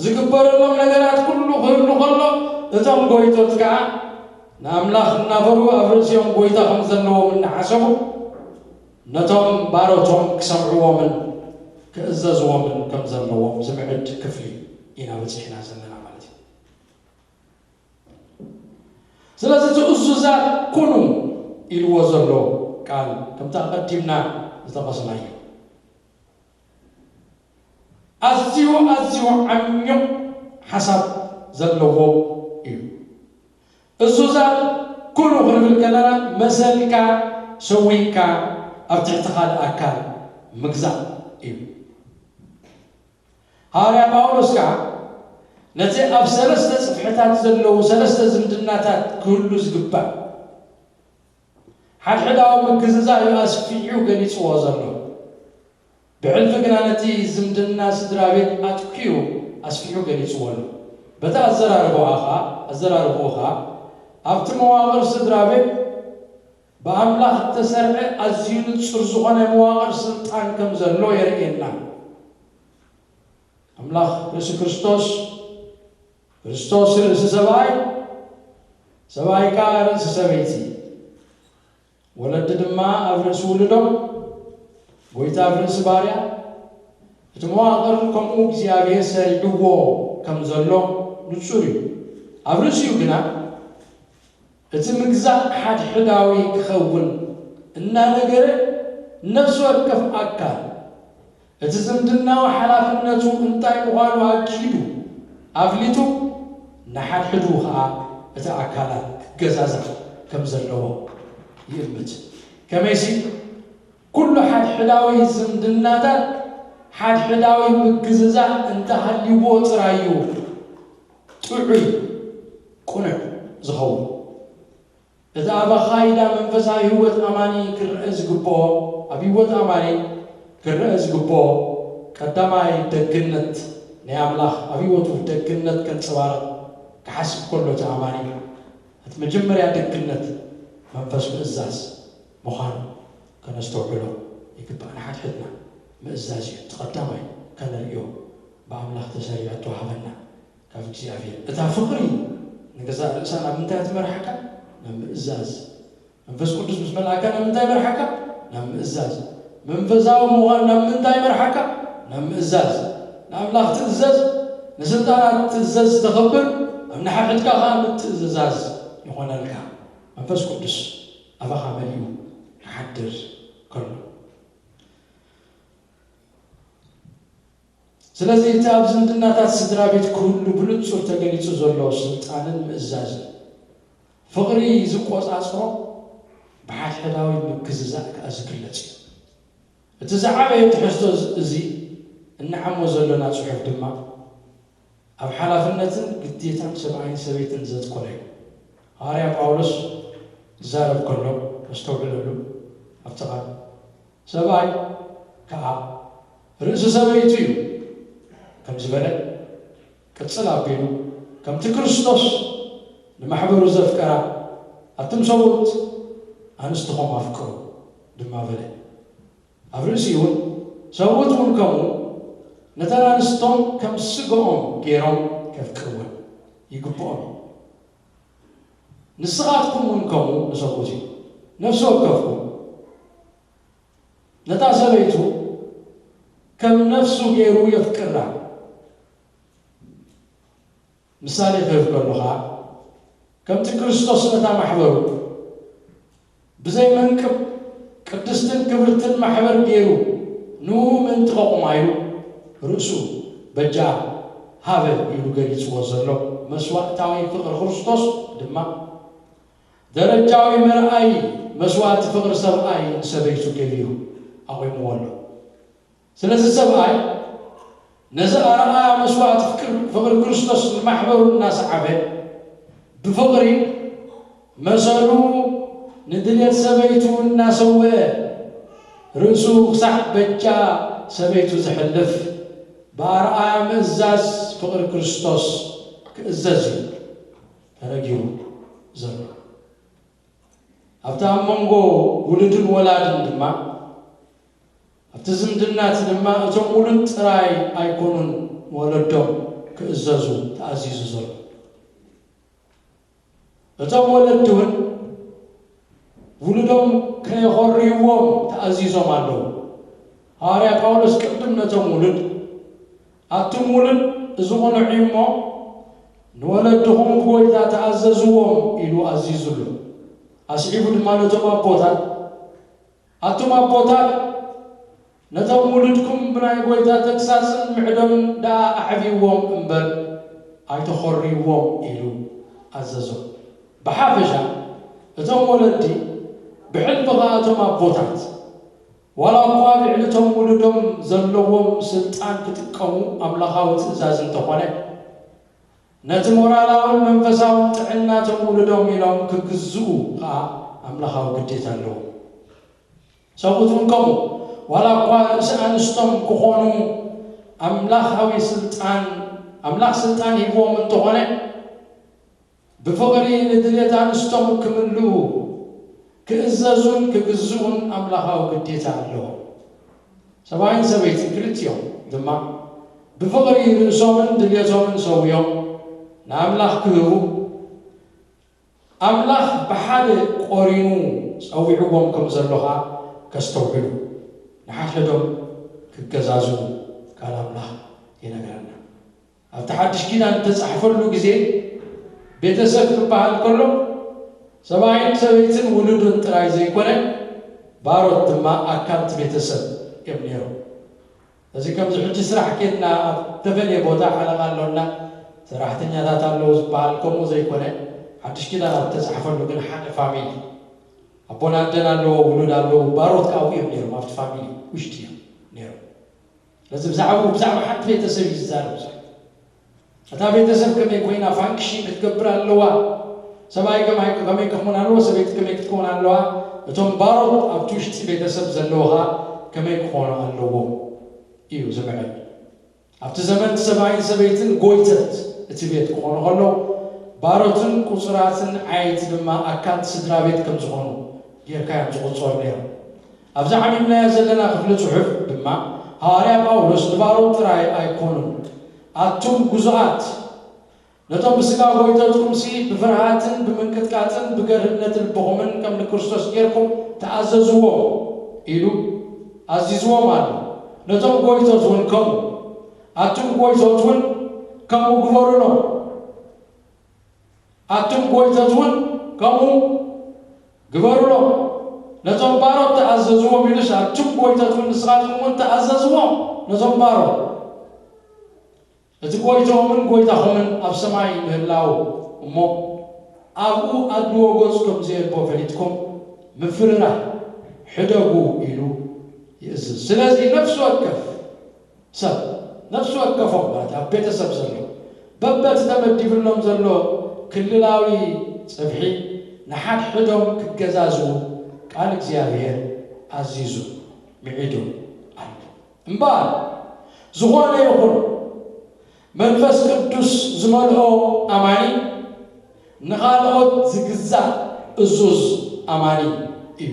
ዝግበረሎም ነገራት ኩሉ ክህሉ ከሎ፣ እቶም ጎይቶት ከኣ ንኣምላኽ እናፈርሁ ኣብ ርእሲኦም ጎይታ ከም ዘለዎም እናሓሰቡ፣ ነቶም ባሮቶም ክሰምዕዎምን ክእዘዝዎምን ከም ዘለዎም ዝምዕድ ክፍሊ ኢና በጺሕና ዘለና ማለት እዩ። ስለዚ ትእዙዛት ኩኑ ኢልዎ ዘሎ ቃል ከምቲ ኣቐዲምና ዝጠቐስናዮ ኣዝዩ ኣዝዩ ዓሚቕ ሓሳብ ዘለዎ እዩ። እዙዛት ኩሉ ክንብል ከለና መሰልካ ሰዊእካ ኣብ ትሕቲ ካልእ ኣካል ምግዛእ እዩ። ሃዋርያ ጳውሎስ ከዓ ነቲ ኣብ ሰለስተ ጽፍሕታት ዘለዉ ሰለስተ ዝምድናታት ክህሉ ዝግባእ ሓድሕዳዊ ምግዝዛእ እዩ ኣስፊሑ ገሊጽዎ ዘሎ። ብሕልፊ ግና ነቲ ዝምድና ስድራ ቤት ኣትኪኡ ኣስፊሑ ገሊጽዎ ኣሎ። በቲ ኣዘራርባኡ ኸዓ ኣዘራርባኡ ኸዓ ኣብቲ መዋቕር ስድራ ቤት ብኣምላኽ እተሰርዐ ኣዝዩ ንጹር ዝኾነ መዋቕር ስልጣን ከም ዘሎ የርእየና። ኣምላኽ ርእሲ ክርስቶስ፣ ክርስቶስ ርእሲ ሰብኣይ፣ ሰብኣይ ከኣ ርእሲ ሰበይቲ፣ ወለዲ ድማ ኣብ ርእሲ ውሉዶም፣ ጎይታ ኣብ ርእሲ ባርያ። እቲ መዋቕር ከምኡ እግዚኣብሔር ሰሪዕዎ ከም ዘሎ ንጹር እዩ። ኣብ ርእሲኡ ግና እቲ ምግዛእ ሓድሕዳዊ ክኸውን እናነገረ፣ ነፍሲ ወከፍ ኣካል እቲ ዝምድናዊ ሓላፍነቱ እንታይ ምዃኑ ኣኪቡ ኣፍሊጡ፣ ንሓድሕዱ ኸኣ እቲ ኣካላት ክገዛዛእ ከም ዘለዎ ይእምት። ከመይሲ፣ ኩሉ ሓድሕዳዊ ዝምድናታት ሓድሕዳዊ ምግዝዛእ እንተሃልይዎ ጥራይ እዩ ጥዑይ፣ ቅኑዕ ዝኸውን። እቲ ኣብ ኣኻይዳ መንፈሳዊ ህይወት ኣማኒ ክረአ ዝግብኦ፣ ኣብ ህይወት ኣማኒ ክረአ ዝግብኦ ቀዳማይ ደግነት ናይ ኣምላኽ ኣብ ህይወቱ ደግነት ከንጸባርቕ ክሓስብ ከሎ እቲ ኣማኒ እቲ መጀመርያ ደግነት መንፈስ ምእዛዝ ምዃኑ ከነስተውዕሎ ይግባእ። ንሓድሕድና ምእዛዝ እዩ እቲ ቀዳማይ ከነርእዮ ብኣምላኽ ተሰሪዑ እተዋህበና ካብ እግዚኣብሔር። እታ ፍቕሪ ንገዛእ ርእሳ ናብ ምንታይ ትመርሓካ? ናብ ምእዛዝ። መንፈስ ቅዱስ ምስ መልኣካ ናብ ምንታይ መርሓካ? ናብ ምእዛዝ። መንፈሳዊ ምዃን ናብ ምንታይ መርሓካ? ናብ ምእዛዝ። ንኣምላኽ ትእዘዝ፣ ንስልጣናት ትእዘዝ፣ ተኸብር፣ ኣብ ንሓድሕድካ ኸኣ ምትእዝዛዝ ይኾነልካ። መንፈስ ቅዱስ ኣባኻ መሊኡ ክሓድር ከሎ። ስለዚ እቲ ኣብ ዝምድናታት ስድራ ቤት ክህሉ ብንጹር ተገሊጹ ዘሎ ስልጣንን ምእዛዝን፣ ፍቕሪ ዝቆጻጽሮ ብሓድሕዳዊ ምግዝዛእ ከኣ ዝግለጽ እዩ። እቲ ዝዓበየ ትሕዝቶ እዚ እንዓሞ ዘሎና ጽሑፍ ድማ ኣብ ሓላፍነትን ግዴታን ሰብኣይን ሰበይትን ዘትኮረ እዩ። ሃዋርያ ጳውሎስ ክዛረብ ከሎ፣ ኣስተውዕለሉ፣ ኣብቲ ቃል፣ ሰብኣይ ከኣ ርእሲ ሰበይቱ እዩ ከም ዝበለ፣ ቅጽል ኣቢሉ፣ ከምቲ ክርስቶስ ንማሕበሩ ዘፍቀራ፣ ኣቱም ሰብኡት ኣንስትኹም ኣፍቅሩ ድማ በለ። ኣብ ርእሲኡ እውን፣ ሰብኡት እውን ከምኡ ነተን ኣንስቶም ከም ስግኦም ገይሮም ከፍቅርወን ይግብኦም እዩ። ንስኻትኩም እውን ከምኡ ንሰብኡት እዩ። ነፍሲ ወከፍኩም ነታ ሰበይቱ ከም ነፍሱ ገይሩ የፍቅራ። ምሳሌ ክህብ ከሎ ኸኣ፣ ከምቲ ክርስቶስ ነታ ማሕበሩ ብዘይ መንቅብ ቅድስትን ክብርትን ማሕበር ገይሩ ንኡ ምእንቲ ከቑማ ኢሉ ርእሱ በጃ ሃበ ኢሉ ገሊጽዎ ዘሎ መስዋእታዊ ፍቕሪ ክርስቶስ ድማ ደረጃዊ መርኣይ መስዋእቲ ፍቕሪ ሰብኣይ ንሰበይቱ ገሊኡ ኣቑምዎ ኣሎ። ስለዚ ሰብኣይ ነዚ ኣርኣያ መስዋእቲ ፍቅር-፣ ፍቕሪ ክርስቶስ ንማሕበሩ እናሰዓበ ብፍቕሪ መሰሉ ንድልየት ሰበይቱ እናሰውአ ርእሱ ክሳዕ በጃ ሰበይቱ ዘሕልፍ ብኣርኣያ ምእዛዝ ፍቕሪ ክርስቶስ ክእዘዝ እዩ ተረጊቡ ዘሎ። ኣብቲ ኣብ መንጎ ውሉድን ወላድን ድማ ኣብቲ ዝምድናት ድማ እቶም ውሉድ ጥራይ ኣይኮኑን ወለዶም ክእዘዙ ተኣዚዙ ዘሎ። እቶም ወለዲ እውን ውሉዶም ከየኾርይዎም ተኣዚዞም ኣለዉ። ሃዋርያ ጳውሎስ ቅድም ነቶም ውሉድ ኣቱም ውሉድ እዚ ቁኑዕ እዩ እሞ ንወለድኹም ብጎይታ ተኣዘዝዎም ኢሉ ኣዚዙሉ። ኣስዒቡ ድማ ነቶም ኣቦታት ኣቱም ኣቦታት ነቶም ውሉድኩም ብናይ ጎይታ ተግሳጽን ምዕዶን ደኣ ኣዕብይዎም እምበር ኣይተኾርይዎም ኢሉ ኣዘዞም። ብሓፈሻ እቶም ወለዲ ብሕልፊ ኸኣ እቶም ኣቦታት ዋላ እኳ ብዕልቶም ውሉዶም ዘለዎም ስልጣን ክጥቀሙ ኣምላኻዊ ትእዛዝ እንተኾነ ነቲ ሞራላውን መንፈሳውን ጥዕናቶም ውሉዶም ኢሎም ክግዝኡ ኸኣ ኣምላኻዊ ግዴታ ኣለዎም። ሰብኡት እውን ከምኡ ዋላ እኳ ርእሲ ኣንስቶም ክኾኑ ኣምላኻዊ ስልጣን ኣምላኽ ስልጣን ሂብዎም እንተኾነ ብፍቕሪ ንድልየት ኣንስቶም ክምልኡ ክእዘዙን ክግዝኡን ኣምላኻዊ ግዴታ ኣለዎም። ሰብኣይን ሰበይትን ክልቲኦም ድማ ብፍቕሪ ርእሶምን ድልየቶምን ሰውዮም ንኣምላኽ ክህቡ ኣምላኽ ብሓደ ቆሪኑ ጸዊዕዎም ከም ዘሎ ኸኣ ከስተውዕሉ ንሓድሕዶም ክገዛዝኡ ቃል ኣምላኽ ይነግረና። ኣብቲ ሓድሽ ኪዳን እተጻሕፈሉ ግዜ ቤተሰብ ክበሃል ከሎ ሰብኣይን ሰበይትን ውሉዱን ጥራይ ዘይኮነ ባሮት ድማ ኣካልቲ ቤተሰብ እዮም ነይሮም። እዚ ከምዚ ሕጂ ስራሕ ኬድና ኣብ ተፈለየ ቦታ ሓለቓ ኣሎና ሰራሕተኛታት ኣለዉ ዝበሃል ከምኡ ዘይኮነ ሓድሽ ኪዳን ኣብ ተጻሕፈሉ ግን ሓደ ፋሚሊ ኣቦን ኣደን ኣለዎ ውሉድ ኣለዉ ባሮት ካብኡ እዮም ነይሮም ኣብቲ ፋሚሊ ውሽጢ እዮም ነይሮም። ስለዚ ብዛዕባኡ ብዛዕባ ሓንቲ ቤተሰብ እዩ ዝዛረብ ዘሎ። እታ ቤተሰብ ከመይ ኮይና ፋንክሽን ክትገብር ኣለዋ፣ ሰብኣይ ከማይ ከመይ ክኸውን ኣለዎ፣ ሰበይቲ ከመይ ክትከውን ኣለዋ፣ እቶም ባሮት ኣብቲ ውሽጢ ቤተሰብ ዘለዉ ኸኣ ከመይ ክኾኑ ኣለዎም እዩ ዝምዕድ። ኣብቲ ዘመን ሰብኣይን ሰበይትን ጎይተት እቲ ቤት ክኾኑ ከለዉ ባሮትን ቁጹራትን ዓየይቲ ድማ ኣካልቲ ስድራ ቤት ከም ዝኾኑ ጌርካ እዮም ዝቑጸሩ ነይሮም። ኣብዛ ዓሚምናያ ዘለና ክፍሊ ጽሑፍ ድማ ሃዋርያ ጳውሎስ ንባሮት ጥራይ ኣይኮኑን ኣቱም ግዙኣት ነቶም ብስጋ ጎይተትኩምሲ ብፍርሃትን ብምንቅጥቃጥን ብገርህነት ልብኹምን ከም ንክርስቶስ ጌርኩም ተኣዘዝዎም ኢሉ ኣዚዝዎም ኣሎ። ነቶም ጎይቶት እውን ከምኡ ኣቱም ጎይቶት እውን ከምኡ ግበሩሎም። ኣቱም ጎይቶት እውን ከምኡ ግበሩሎም። ነቶም ባሮት ተኣዘዝዎም ኢሉስ ኣቱም ጎይቶት እውን ንስኻትኩም እውን ተኣዘዝዎም ነቶም ባሮት። እቲ ጎይቶምን ጎይታኹምን ኣብ ሰማይ ምህላው እሞ ኣብኡ ኣድልዎ ገጹ ከም ዘየልቦ ፈሊጥኩም ምፍርራህ ሕደጉ ኢሉ ይእዝዝ። ስለዚ ነፍሲ ወከፍ ሰብ ነፍሲ ወከፎም ማለት ኣብ ቤተሰብ ዘሎ በበቲ ተመዲብሎም ዘሎ ክልላዊ ጽፍሒ ንሓድሕዶም ክገዛዝኡ ቃል እግዚኣብሔር ኣዚዙ ምዒዱ ኣሎ። እምበኣር ዝኾነ ይኹን መንፈስ ቅዱስ ዝመልኦ ኣማኒ ንኻልኦት ዝግዛእ እዙዝ ኣማኒ እዩ።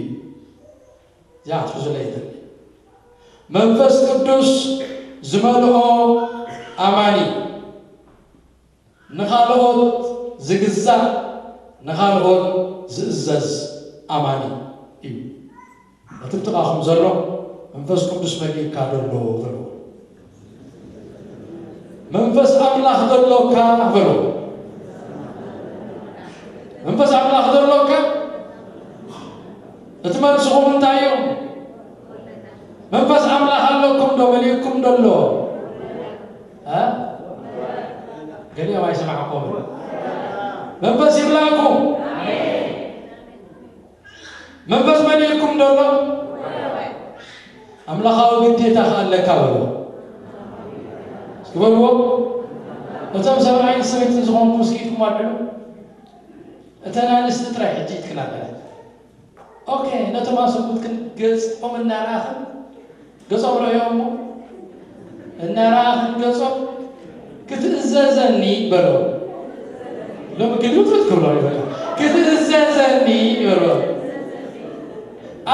እዚኣ ክትሕዙለይ ይደሊ። መንፈስ ቅዱስ ዝመልኦ ኣማኒ ንኻልኦት ዝግዛእ ንኻልኦት ዝእዘዝ ኣማኒ እዩ። እቲ ብጥቓኹም ዘሎ መንፈስ ቅዱስ መሊእካ ዶ ኣሎ በሎ። መንፈስ ኣምላኽ ዶ ኣሎካ በሎ። መንፈስ ኣምላኽ ዶ ኣሎካ? እቲ መልስኹም እንታይ እዩ? መንፈስ ኣምላኽ ኣለኩም ዶ መሊእኩም ዶ ኣሎ? እ? ገሊኦም ኣይሰማዕኩምን። መንፈስ ይብላኩም። መንፈስ መሊእኩም ደሎ ኣምላኻዊ ግዴታ ከኣለካ በሎ። እስኪ በልዎ። እቶም ሰብኣይን ሰበይትን ዝኾንኩም እስኪ ኢድኩም ኣልዕሉ። እተን ኣንስቲ ጥራይ ሕጂ ኢድክን ኣልዕላ። ኦኬ፣ ነቶም ኣሰብኡትክን ገጾም እናረኣኽን፣ ገጾም ረእዮ እሞ፣ እናረኣኽን ገጾም፣ "ክትእዘዘኒ" በሎ። ሎሚ ግልብጥ ክብሎ እዩ በቃ። "ክትእዘዘኒ" በሎ።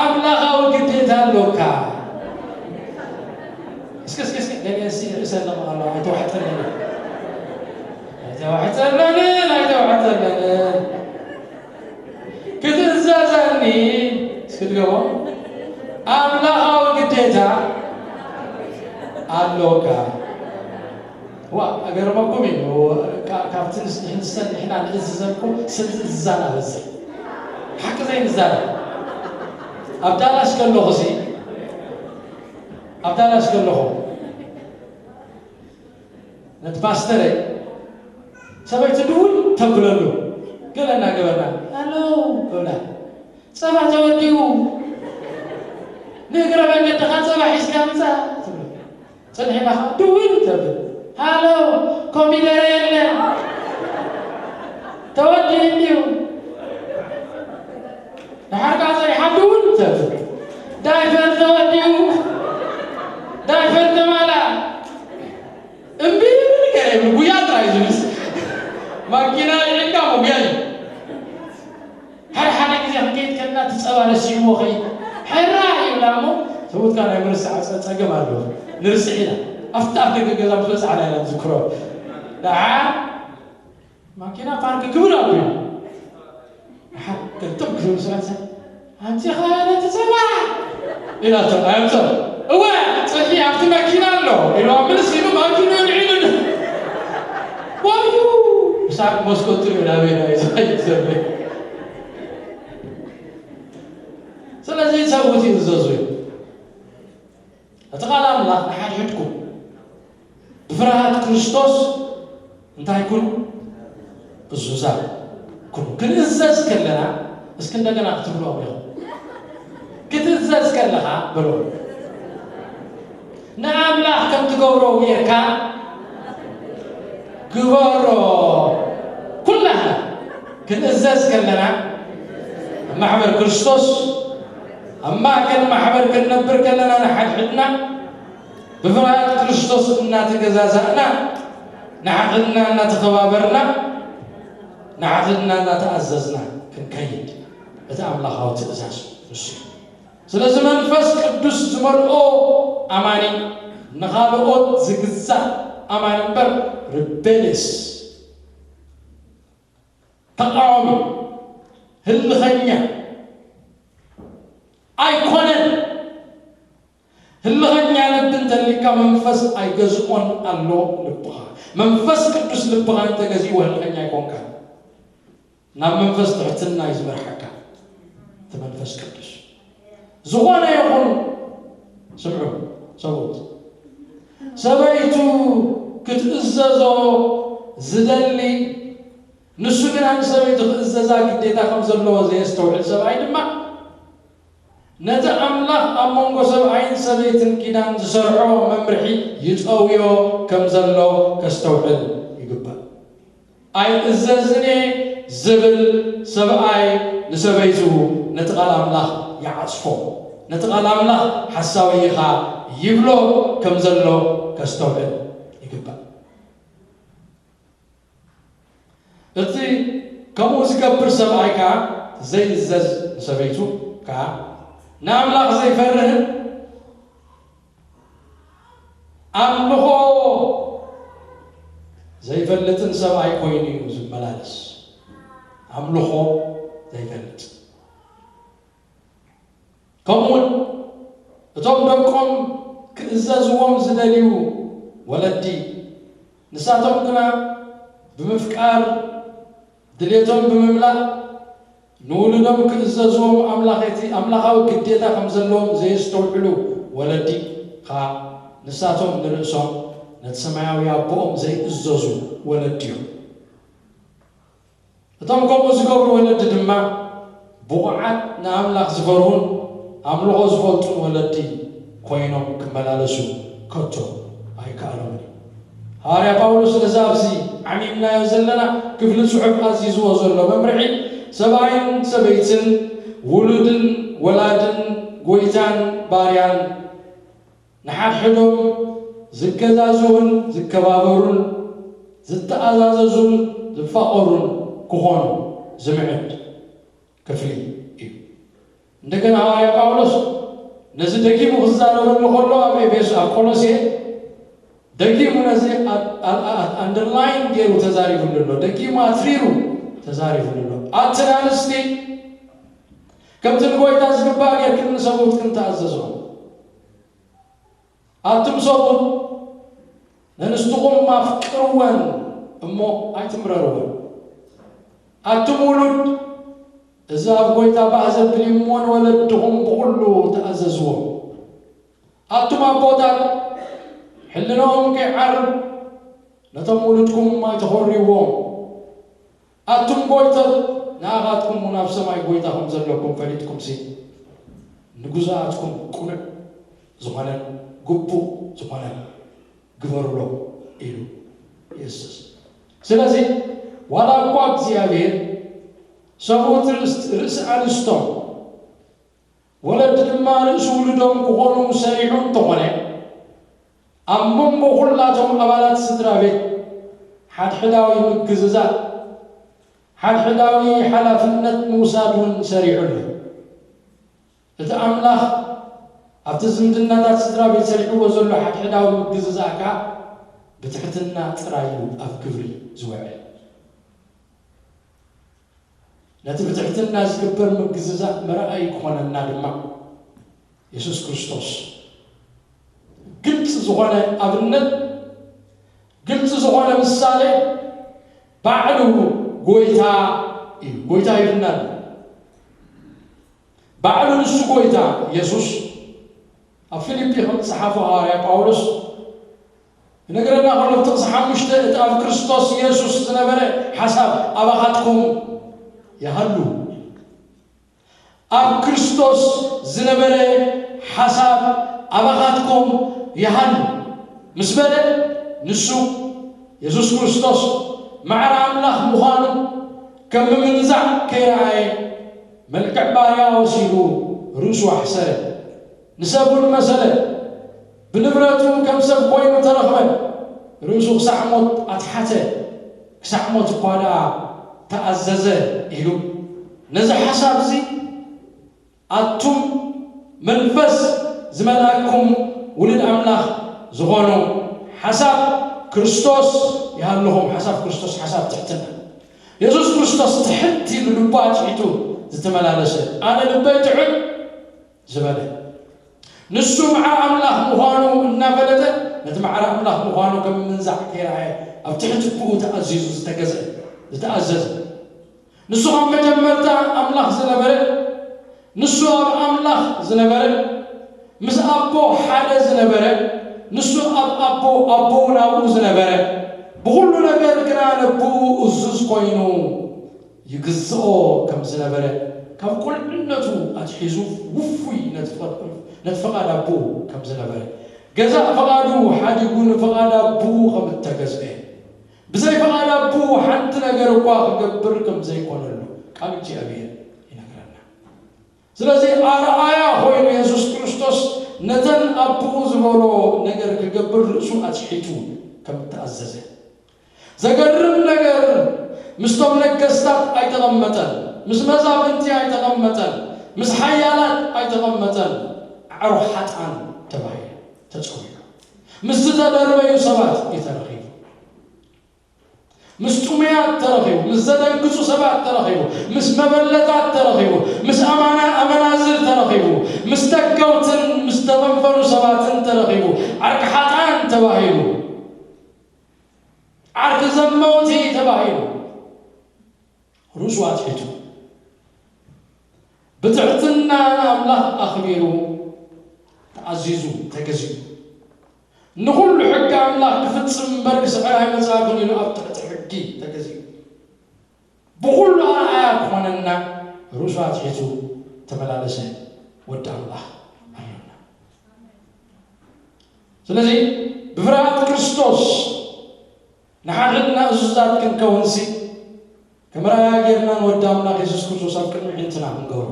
ኣምላኻዊ ግዴታ ኣሎካ። እስኪ፣ እስኪ፣ እስኪ፣ ገለ እስኪ ርእሰ ኣለማ ኣሎ፣ ኣይተዋሕጠለንን። ኣይተዋሕጠለንን፣ ኣይተዋሕጠለንን። ክትእዘዘኒ፣ እስኪ ድገሞ። ኣምላኻዊ ግዴታ ኣሎካ። ዋ፣ ኣገርመኩም እዩ። ካ-፣ ካብቲ ንስ-፣ ንሕንሰን ንሕና ንእዝዘልኩም ስለ ዝእዝዛና በዝሕ። ሓቂ ዘይንዛረብ። ኣብ ዳላስ ከለኹ ሲ፣ ኣብ ዳላስ ከለኹ ነቲ ፓስተረይ ሰበይቲ ድውል ተብለሉ፣ ገለ እናገበርና፣ "ሃሎ" እብላ። "ጸባ ተወዲኡ፣ ንእግረ መንገድኻ ጸባ ሒዝካ ምጻእ" ትብል። ጸኒሕና ኸዓ ድውል ተብል። "ሃሎ፣ ኮሚደረ የለን፣ ተወዲኡ እንድዩ። ደሓር ከኣ ጸኒሓ ድውል ተብል። ዳይፐር ተወዲኡ፣ ዳይፐር ተማልኣ። እምቢ ይብል ገለ ይብል፣ ጉያ ጥራይ ዝብልስ። ማኪና ልዒልካ መጉያ እዩ። ሓደ ሓደ ግዜ ክንከይድ ከለና እቲ ጸባ ረሲዕዎ ኸይድ። ሕራይ ይብላ እሞ፣ ሰብኡትካ ናይ ምርሳዕ ጸ-፣ ጸገም ኣለዎ። ንርስዕ ኢና። ኣብቲ ኣፍ ደገ ገዛ ምስ በጻሕና ኢና ንዝክሮ። ደሓር ማኪና ፓርክ ክብል ኣቢሉ። ደሓር ገልጥም ክብል ስረተ፣ "ኣምጺኻ ነቲ ጸባ?" ኢላቶ። ኣየምጽኦ። "እወ፣ ጽንሒ ኣብቲ ማኪና ኣሎ" ኢሉ ምልስ ኢሉ ማኪና ኣልዒሉ። ዋዩ! ብሳብ መስኮት ትሪኦ ናበይ ናበይ ዝኸይድ ዘሎ። ስለዚ ሰብኡት ይእዘዙ እዮም። እቲ ቃል ኣምላኽ ንሓድሕድኩም ብፍርሃት ክርስቶስ እንታይ ኩኑ? እዙዛት ኩኑ። ክንእዘዝ ከለና፣ እስኪ እንደገና ክትብልዎም ኢኹም። ክትእዘዝ ከለኻ በልዎ። ንኣምላኽ ከም ትገብሮ ጌርካ ግበሮ። ኩላህና ክንእዘዝ ከለና፣ ኣብ ማሕበር ክርስቶስ፣ ኣብ ማእከል ማሕበር ክንነብር ከለና፣ ንሓድሕድና ብፍርሃት ክርስቶስ እናተገዛዛእና፣ ንሓድሕድና እናተኸባበርና፣ ንሓድሕድና እናተኣዘዝና ክንከይድ፣ እቲ ኣምላኻዊ ትእዛዝ ንሱ እዩ። ስለዚ መንፈስ ቅዱስ ዝመልኦ ኣማኒ ንኻልኦት ዝግዛእ ኣማኒ እምበር፣ ሪቤልየስ፣ ተቃዋሚ፣ ህልኸኛ ኣይኮነን። ህልኸኛ ልቢ እንተሊካ መንፈስ ኣይገዝኦን ኣሎ ልብኻ። መንፈስ ቅዱስ ልብኻ እንተገዚእዎ ህልኸኛ ኣይኮንካን። ናብ መንፈስ ትሕትና እዩ ዝመርሓካ እቲ መንፈስ ቅዱስ። ዝኾነ ይኹን፣ ስምዑ ሰብኡት፣ ሰበይቱ ክትእዘዞ ዝደሊ፣ ንሱ ግና ንሰበይቱ ክእዘዛ ግዴታ ከም ዘለዎ ዘየስተውዕል ሰብኣይ ድማ፣ ነቲ ኣምላኽ ኣብ መንጎ ሰብኣይን ሰበይትን ኪዳን ዝሰርዖ መምርሒ ይጠውዮ ከም ዘሎ ከስተውዕል ይግባእ። ኣይእዘዝን እየ ዝብል ሰብኣይ ንሰበይቱ ነቲ ቃል ኣምላኽ ይዓጽፎ። ነቲ ቃል ኣምላኽ ሓሳዊ ኢኻ ይብሎ ከም ዘሎ ከስተውዕል ይግባእ። እቲ ከምኡ ዝገብር ሰብኣይ ከኣ፣ ዘይእዘዝ ንሰበይቱ ከኣ፣ ንኣምላኽ ዘይፈርህን ኣምልኾ ዘይፈልጥን ሰብኣይ ኮይኑ እዩ ዝመላለስ። ኣምልኾ ዘይፈልጥ። ከምኡውን እቶም ደቆም ክእዘዝዎም ዝደልዩ ወለዲ፣ ንሳቶም ግና ብምፍቃር ድሌቶም ብምምላእ ንውሉዶም ክእዘዝዎም ኣምላኸቲ-፣ ኣምላኻዊ ግዴታ ከም ዘለዎም ዘየስተውዕሉ ወለዲ ኸኣ፣ ንሳቶም ንርእሶም ነቲ ሰማያዊ ኣቦኦም ዘይእዘዙ ወለዲ እዮም። እቶም ከምኡ ዝገብሩ ወለዲ ድማ ብቑዓት ንኣምላኽ ዝፈርሁን ኣምልኾ ዝፈልጡን ወለዲ ኮይኖም ክመላለሱ ከቶ ኣይከኣሎምን እዩ። ሃዋርያ ጳውሎስ ነዚ ኣብዚ ዓሚምናዮ ዘለና ክፍሊ ጽሑፍ ኣዚዝዎ ዘሎ መምርሒ፣ ሰብኣይን ሰበይትን፣ ውሉድን ወላድን፣ ጎይታን ባርያን ንሓድሕዶም ዝገዛዝኡን ዝከባበሩን ዝተኣዛዘዙን ዝፋቐሩን ክኾኑ ዝምዕድ ክፍሊ እዩ። እንደገና ሃዋርያ ጳውሎስ ነዚ ደጊሙ ክዛረበሉ ከሎ ኣብ ኤፌሶ፣ ኣብ ቆሎሴ ደጊሙ ነዚ ኣንደርላይን ገይሩ ተዛሪቡሉ ኣሎ። ደጊሙ ኣትሪሩ ተዛሪቡሉ ኣሎ። ኣትን ኣንስቲ ከምቲ ንጎይታ ዝግባእ ጌርክን ንሰብኡትክን ተኣዘዝኦም። ኣቱም ሰብኡት ነንስትኹም ኣፍቅርወን እሞ ኣይትምረርወን። ኣቱም ውሉድ እዚ ኣብ ጎይታ ባህ ዘብል እዩ እሞ ንወለድኹም ብኹሉ ተኣዘዝዎም። ኣቱም ኣቦታት ሕልናኦም ከይዓርብ ነቶም ውሉድኩም ኣይተኾርይዎም። ኣቱም ጎይቶት ንኣኻትኩም እውን ኣብ ሰማይ ጎይታ ከም ዘለኩም ፈሊጥኩምሲ ንግዙኣትኩም ቅኑዕ ዝኾነን ግቡእ ዝኾነን ግበሩሎም ኢሉ የእዝዝ። ስለዚ ዋላ እኳ እግዚኣብሔር ሰብኡት ርእስ-፣ ርእሲ ኣንስቶም ወለዲ ድማ ርእሲ ውሉዶም ክኾኑ ሰሪሑ እንተኾነ፣ ኣብ መንጎ ኩላቶም ኣባላት ስድራ ቤት ሓድሕዳዊ ምግዝዛእ፣ ሓድሕዳዊ ሓላፍነት ምውሳድ እውን ሰሪሑ ኣሎ። እቲ ኣምላኽ ኣብቲ ዝምድናታት ስድራ ቤት ሰሪሕዎ ዘሎ ሓድሕዳዊ ምግዝዛእ ከኣ ብትሕትና ጥራይ እዩ ኣብ ግብሪ ዝውዕል። ነቲ ብትሕትና ዝግበር ምግዝዛእ መርኣዪ ክኾነና ድማ የሱስ ክርስቶስ ግልፂ ዝኾነ ኣብነት፣ ግልፂ ዝኾነ ምሳሌ ባዕሉ ጎይታ እዩ። ጎይታ ይብልና ኣሎ። ባዕሉ ንሱ ጎይታ የሱስ ኣብ ፊልጲ ከም ዝጸሓፎ ሃዋርያ ጳውሎስ ክነግረና ከሎ፣ ጥቕሲ ሓሙሽተ፣ እቲ ኣብ ክርስቶስ የሱስ ዝነበረ ሓሳብ ኣባኻትኩም ይሃሉ። ኣብ ክርስቶስ ዝነበረ ሓሳብ ኣባኻትኩም ይሃሉ ምስ በለ፣ ንሱ የሱስ ክርስቶስ ማዕረ ኣምላኽ ምዃኑ ከም ምምንዛዕ ከይረኣየ፣ መልክዕ ባርያ ወሲዱ ርእሱ ኣሕሰረ። ንሰብ እውን መሰለ። ብንብረቱ ከም ሰብ ኮይኑ ተረኽበ። ርእሱ ክሳዕ ሞት ኣትሓተ። ክሳዕ ሞት እኳ ደኣ ተኣዘዘ ኢሉ። ነዚ ሓሳብ እዚ ኣቱም መንፈስ ዝመልኣኩም ውሉድ ኣምላኽ ዝኾኑ፣ ሓሳብ ክርስቶስ ይሃልኹም። ሓሳብ ክርስቶስ ሓሳብ ትሕትና። የሱስ ክርስቶስ ትሕት ኢሉ ልቡ ኣጽሒቱ ዝተመላለሰ፣ ኣነ ልበይ ትሑት ዝበለ፣ ንሱ ማዕረ ኣምላኽ ምዃኑ እናፈለጠ፣ ነቲ ማዕረ ኣምላኽ ምዃኑ ከም ምንዛዕ ከይረኣየ፣ ኣብ ትሕቲ ኣቦኡ ተኣዚዙ ዝተገዝአ፣ ዝተኣዘዘ። ንሱ ካብ መጀመርታ ኣምላኽ ዝነበረ፣ ንሱ ኣብ ኣምላኽ ዝነበረ፣ ምስ ኣቦ ሓደ ዝነበረ፣ ንሱ ኣብ ኣቦ፣ ኣቦ እውን ኣብኡ ዝነበረ፣ ብኹሉ ነገር ግና ነቦኡ እዙዝ ኮይኑ ይግዝኦ ከም ዝነበረ፣ ካብ ቁልዕነቱ ኣትሒዙ ውፉይ ነቲ ፍቓድ፣ ነቲ ፍቓድ ኣቦኡ ከም ዝነበረ፣ ገዛእ ፍቓዱ ሓዲጉ ንፍቓድ ኣቦኡ ከም እተገዝአ፣ ብዘይ ፍቓድ ኣቦኡ ሓንቲ ነገር እኳ ክገብር ከም ዘይኮነሉ ቃል እግዚኣብሔር ይነግረና። ስለዚ ኣርኣያ ኮይኑ የሱስ ክርስቶስ ነተን ኣቦኡ ዝበሎ ነገር ክገብር ርእሱ ኣትሒቱ ከም እተኣዘዘ። ዘገርም ነገር፣ ምስቶም ነገስታት ኣይተቐመጠን፣ ምስ መዛፍንቲ ኣይተቐመጠን፣ ምስ ሓያላት ኣይተቐመጠን፣ ኣዕሩኽ ሓጥኣን ተባሂሉ ተጸዊዑ። ምስ ዝተደርበዩ ሰባት እዩ ተረኺቡ። ምስ ጥሙያት ተረኺቡ፣ ምስ ዘደንግጹ ሰባት ተረኺቡ፣ ምስ መበለታት ተረኺቡ፣ ምስ ኣማና-፣ ኣመናዝር ተረኺቡ፣ ምስ ተከውትን ምስ ተፈንፈኑ ሰባትን ተረኺቡ፣ ዓርኪ ሓጥኣን ተባሂሉ፣ ዓርኪ ዘመውቲ ተባሂሉ፣ ርእሱ ኣትሒቱ፣ ብትሕትና ንኣምላኽ ኣኽቢሩ፣ ተኣዚዙ፣ ተገዚኡ። ንኹሉ ሕጊ ኣምላኽ ክፍጽም እምበር ክስዕር ኣይመጻእኩን ኢሉ ኣብ ትሕቲ ሕጊ ተገዚኡ። ብኹሉ ኣርኣያ ክኾነና ርእሱ ኣትሒቱ ተመላለሰ ወዲ ኣምላኽ ኣሎና። ስለዚ ብፍርሃት ክርስቶስ ንሓድሕድና እዙዛት ክንከውንሲ ከም ራእያ ጌርና ንወዲ ኣምላኽ የሱስ ክርስቶስ ኣብ ቅድሚ ኣዒንትና ክንገብሮ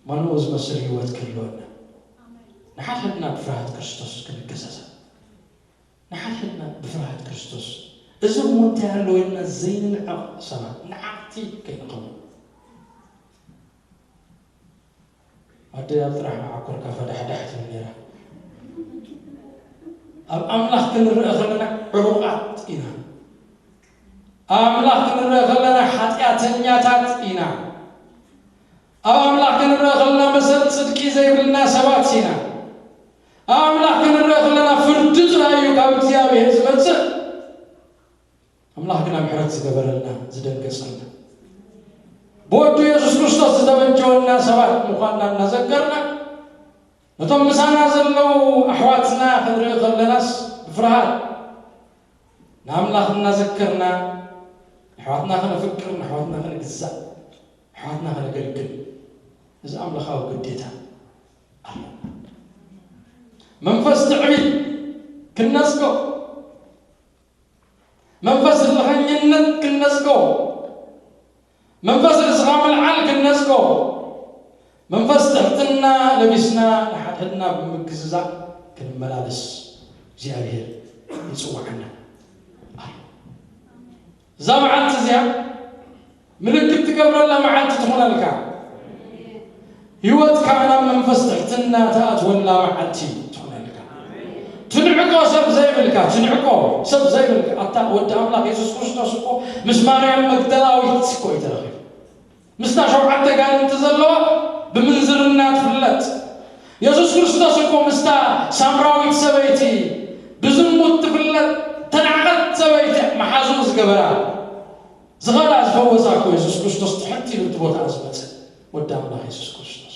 መኖ ዝመስል ህይወት ክህልወና ንሓድሕድና ብፍርሃት ክርስቶስ ክንገሰሰ ንሓድሕድና ብፍርሃት ክርስቶስ እዚ እሞ እንታይ ኣለወና ዘይንንዕቕ ሰባት ንዓቕቲ ከይንኸውን ኣደይ ኣብ ጥራሕ መዓኮርካ ፈዳሕዳሕ ትብል ነይራ። ኣብ ኣምላኽ ክንረአ ከለና ዕሩቓት ኢና። ኣብ ኣምላኽ ክንረአ ከለና ሓጢኣተኛታት ኢና። ኣብ ኣምላኽ ክንረአ ከለና መሰል ጽድቂ ዘይብልና ሰባት ኢና። ኣብ ኣምላኽ ክንረአ ከለና ፍርዲ ጥራይ እዩ ካብ እግዚኣብሔር ዝመጽእ። ኣምላኽ ግና ምሕረት ዝገበረልና ዝደንገጸልና ብወዱ የሱስ ክርስቶስ ዝተበጀወልና ሰባት ምዃንና እናዘከርና ነቶም ምሳና ዘለዉ ኣሕዋትና ክንርኢ ከለናስ ብፍርሃት ንኣምላኽ እናዘከርና ንኣሕዋትና ከነፍቅር ንኣሕዋትና ክንግዛእ ንኣሕዋትና ከነገልግል እዚ ኣምላኻዊ ግዴታ ኣለና። መንፈስ ትዕቢት ክንነጽጎ መንፈስ እልኸኝነት ክንነጽጎ፣ መንፈስ ርእስኻ ምልዓል ክንነጽጎ፣ መንፈስ ትሕትና ለቢስና ንሓድሕድና ብምግዝዛእ ክንመላለስ እግዚኣብሔር ይጽውዓና ኣሎ። እዛ መዓልቲ እዚኣ ምልክት ትገብረላ መዓልቲ ትኾነልካ። ህይወትካ ናብ መንፈስ ትሕትና ትኣትወላ መዓልቲ ትኾነልካ። ትንዕቆ ሰብ ዘይብልካ ትንዕቆ ሰብ ዘይብልካ ኣታ ወዲ ኣምላኽ የሱስ ክርስቶስ እኮ ምስ ማርያም መግደላዊት እኮ እዩ ተረኺቡ። ምስታ ሸውዓተ ጋንንቲ ዘለዋ ብምንዝርና ትፍለጥ። የሱስ ክርስቶስ እኮ ምስታ ሳምራዊት ሰበይቲ ብዝሙት ትፍለጥ ተናዕቐት ሰበይቲ መሓዙ ዝገበራ ዝኸዳ ዝፈወሳ እኮ የሱስ ክርስቶስ ትሕት ኢሉ እቲ ቦታ ዝመፀ ወዲ ኣምላኽ የሱስ ክርስቶስ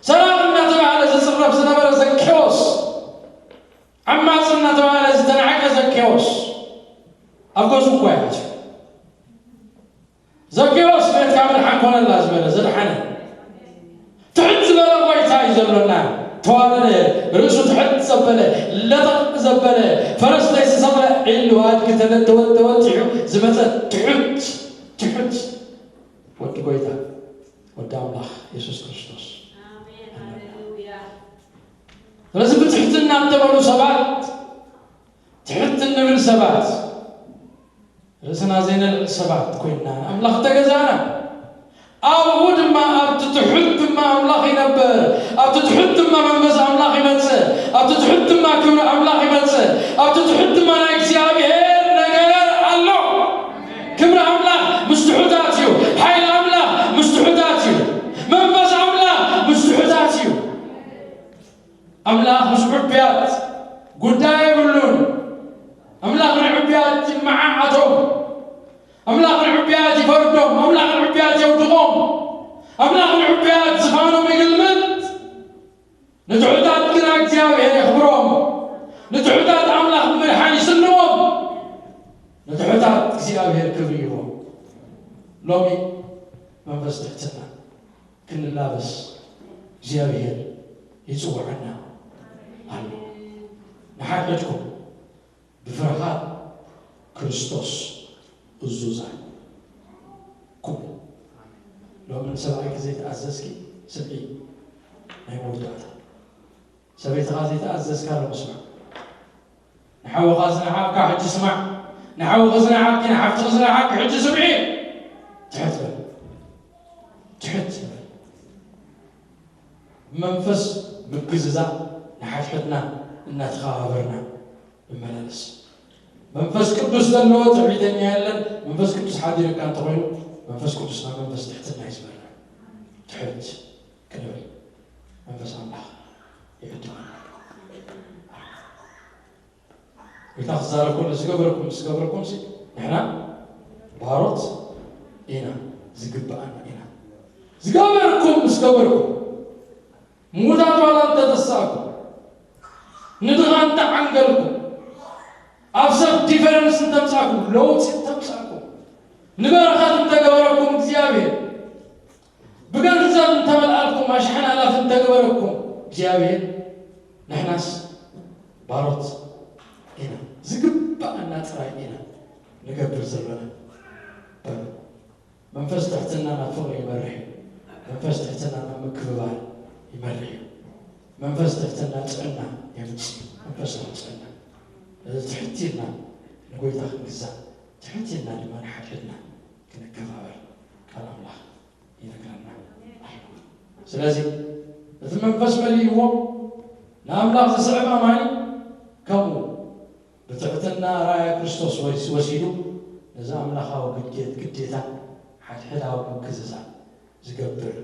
ሰላም እናተባህለ ዝፅረፍ ዝነበረ ዘኬዎስ ዓማፅ እናተባህለ ዝተናዕቀ ዘኬዎስ ኣብ ገዙ እኳ ያቸው ዘኬዎስ ቤትካ ምድሓን ኮነላ ዝበለ ዘድሓነ ትሕት ዝበለ ጓይታ እዩ ዘሎና ተዋረደ ርእሱ ትሕት ዘበለ ለጠቕ ዘበለ ፈረስ ዘይተሰቕለ ዒሉ ኣድጊ ተወጢሑ ዝመፀ ትሑት ትሑት ወዲ ጎይታ ወዲ ኣምላኽ የሱስ ክርስቶስ ስለዚ ብትሕትና እተበሉ ሰባት ትሕት እንብል ሰባት ርእስና ዘይነልዕል ሰባት ኮይንና ንኣምላኽ ተገዛእና ኣብኡ ድማ ኣብቲ ትሑት ድማ ኣምላኽ ይነብር ኣብቲ ትሑት ድማ መንፈስ ኣምላኽ ይመጽእ ኣብቲ ትሑት ድማ ክብሪ ኣምላኽ ይመጽእ ኣብቲ ትሑት ድማ ናይ እግዚኣብሔር ነገር ኣሎ ክብሪ ኣምላኽ ምስ ትሑታት እዩ ሓይሊ ኣምላኽ ምስ ትሑታት እዩ መንፈስ ኣምላኽ ምስ ትሑታት እዩ ኣምላኽ ምስ ዕቡያት ጉዳይ የብሉን ኣምላኽ ንዕቡያት ይመዓዓቶም ኣምላኽ ንዕቡያት ይፈርዶም ኣምላኽ ንዕቡያት የውድቖም ኣምላኽ ንዕቡያት ዝፋኖም ይግልምጥ ንትሑታት ግና እግዚኣብሔር የኽብሮም ንትሑታት ኣምላኽ ብምድሓን ይስልዎም ንትሑታት እግዚኣብሔር ክብሪ ይቦም ሎሚ መንፈስ ትሕትና ክንላበስ እግዚኣብሔር ይፅውዐና ኣሎ ንሓድሕድኩም ብፍርሃት ክርስቶስ እዙዛን ኩኑ ሎሚ ንሰብኣይኪ ዘይተኣዘዝኪ ስምዒ ናይ መወዳእታ ሰበይትኻ ዘይተኣዘዝካ ኣለኹ ስማዕ ንሓውኻ ዝነዓቕካ ሕጂ ስማዕ ንሓውኺ ዝነዓቕኪ ንሓፍትኺ ዝነዓቕኪ ሕጂ ስምዒ ትሕት በል ትሕት በል ብመንፈስ ምግዝዛእ ንሓድሕድና እናተኸባበርና ንመላለስ መንፈስ ቅዱስ ዘለዎ ትዕቢተኛ የለን መንፈስ ቅዱስ ሓዲርካ እንተኾይኑ መንፈስ ቅዱስ ናብ መንፈስ ትሕትና እዩ ዝበርር ትሕት ክንብል መንፈስ ኣምላኽ ይዕድመና ጎይታ ክዛረብ ከሎ ዝገበርኩም ምስ ገበርኩም ንሕና ባሮት ኢና ዝግብኣና ኢና ዝገበርኩም ምስ ገበርኩም ምዉታት ዋላ እንተተሳእኩም ንድኻ እንተዓንገልኩም፣ ኣብ ሰብ ዲፈረንስ እንተምጻእኩም፣ ለውጢ እንተምጻእኩም፣ ንበረኸት እንተገበረኩም እግዚኣብሔር፣ ብገንዘብ እንተመልኣልኩም፣ ኣሽሓን ኣላፍ እንተገበረኩም እግዚኣብሔር፣ ንሕናስ ባሮት ኢና፣ ዝግባኣና ጥራይ ኢና ንገብር ዘለና በሉ። መንፈስ ትሕትና ናብ ፍቕሪ ይመርሕ እዩ። መንፈስ ትሕትና ናብ ምክብባር ይመርሕ እዩ። መንፈስ ትሕትና ጥዕና የምጽእ እዩ። መንፈሳዊ ጥዕና። እዚ ትሕት ኢልና ንጎይታ ክንግዛእ፣ ትሕት ኢልና ድማ ንሓድሕድና ክንከባበር ቃል ኣምላኽ ይነግረና። ስለዚ እቲ መንፈስ መሊእዎ ንኣምላኽ ዝስዕብ ኣማኒ ከምኡ ብትሕትና ራእያ ክርስቶስ ወስ-፣ ወሲዱ ነዚ ኣምላኻዊ ግዴት-፣ ግዴታ ሓድሕዳዊ ምክዝዛብ ዝገብር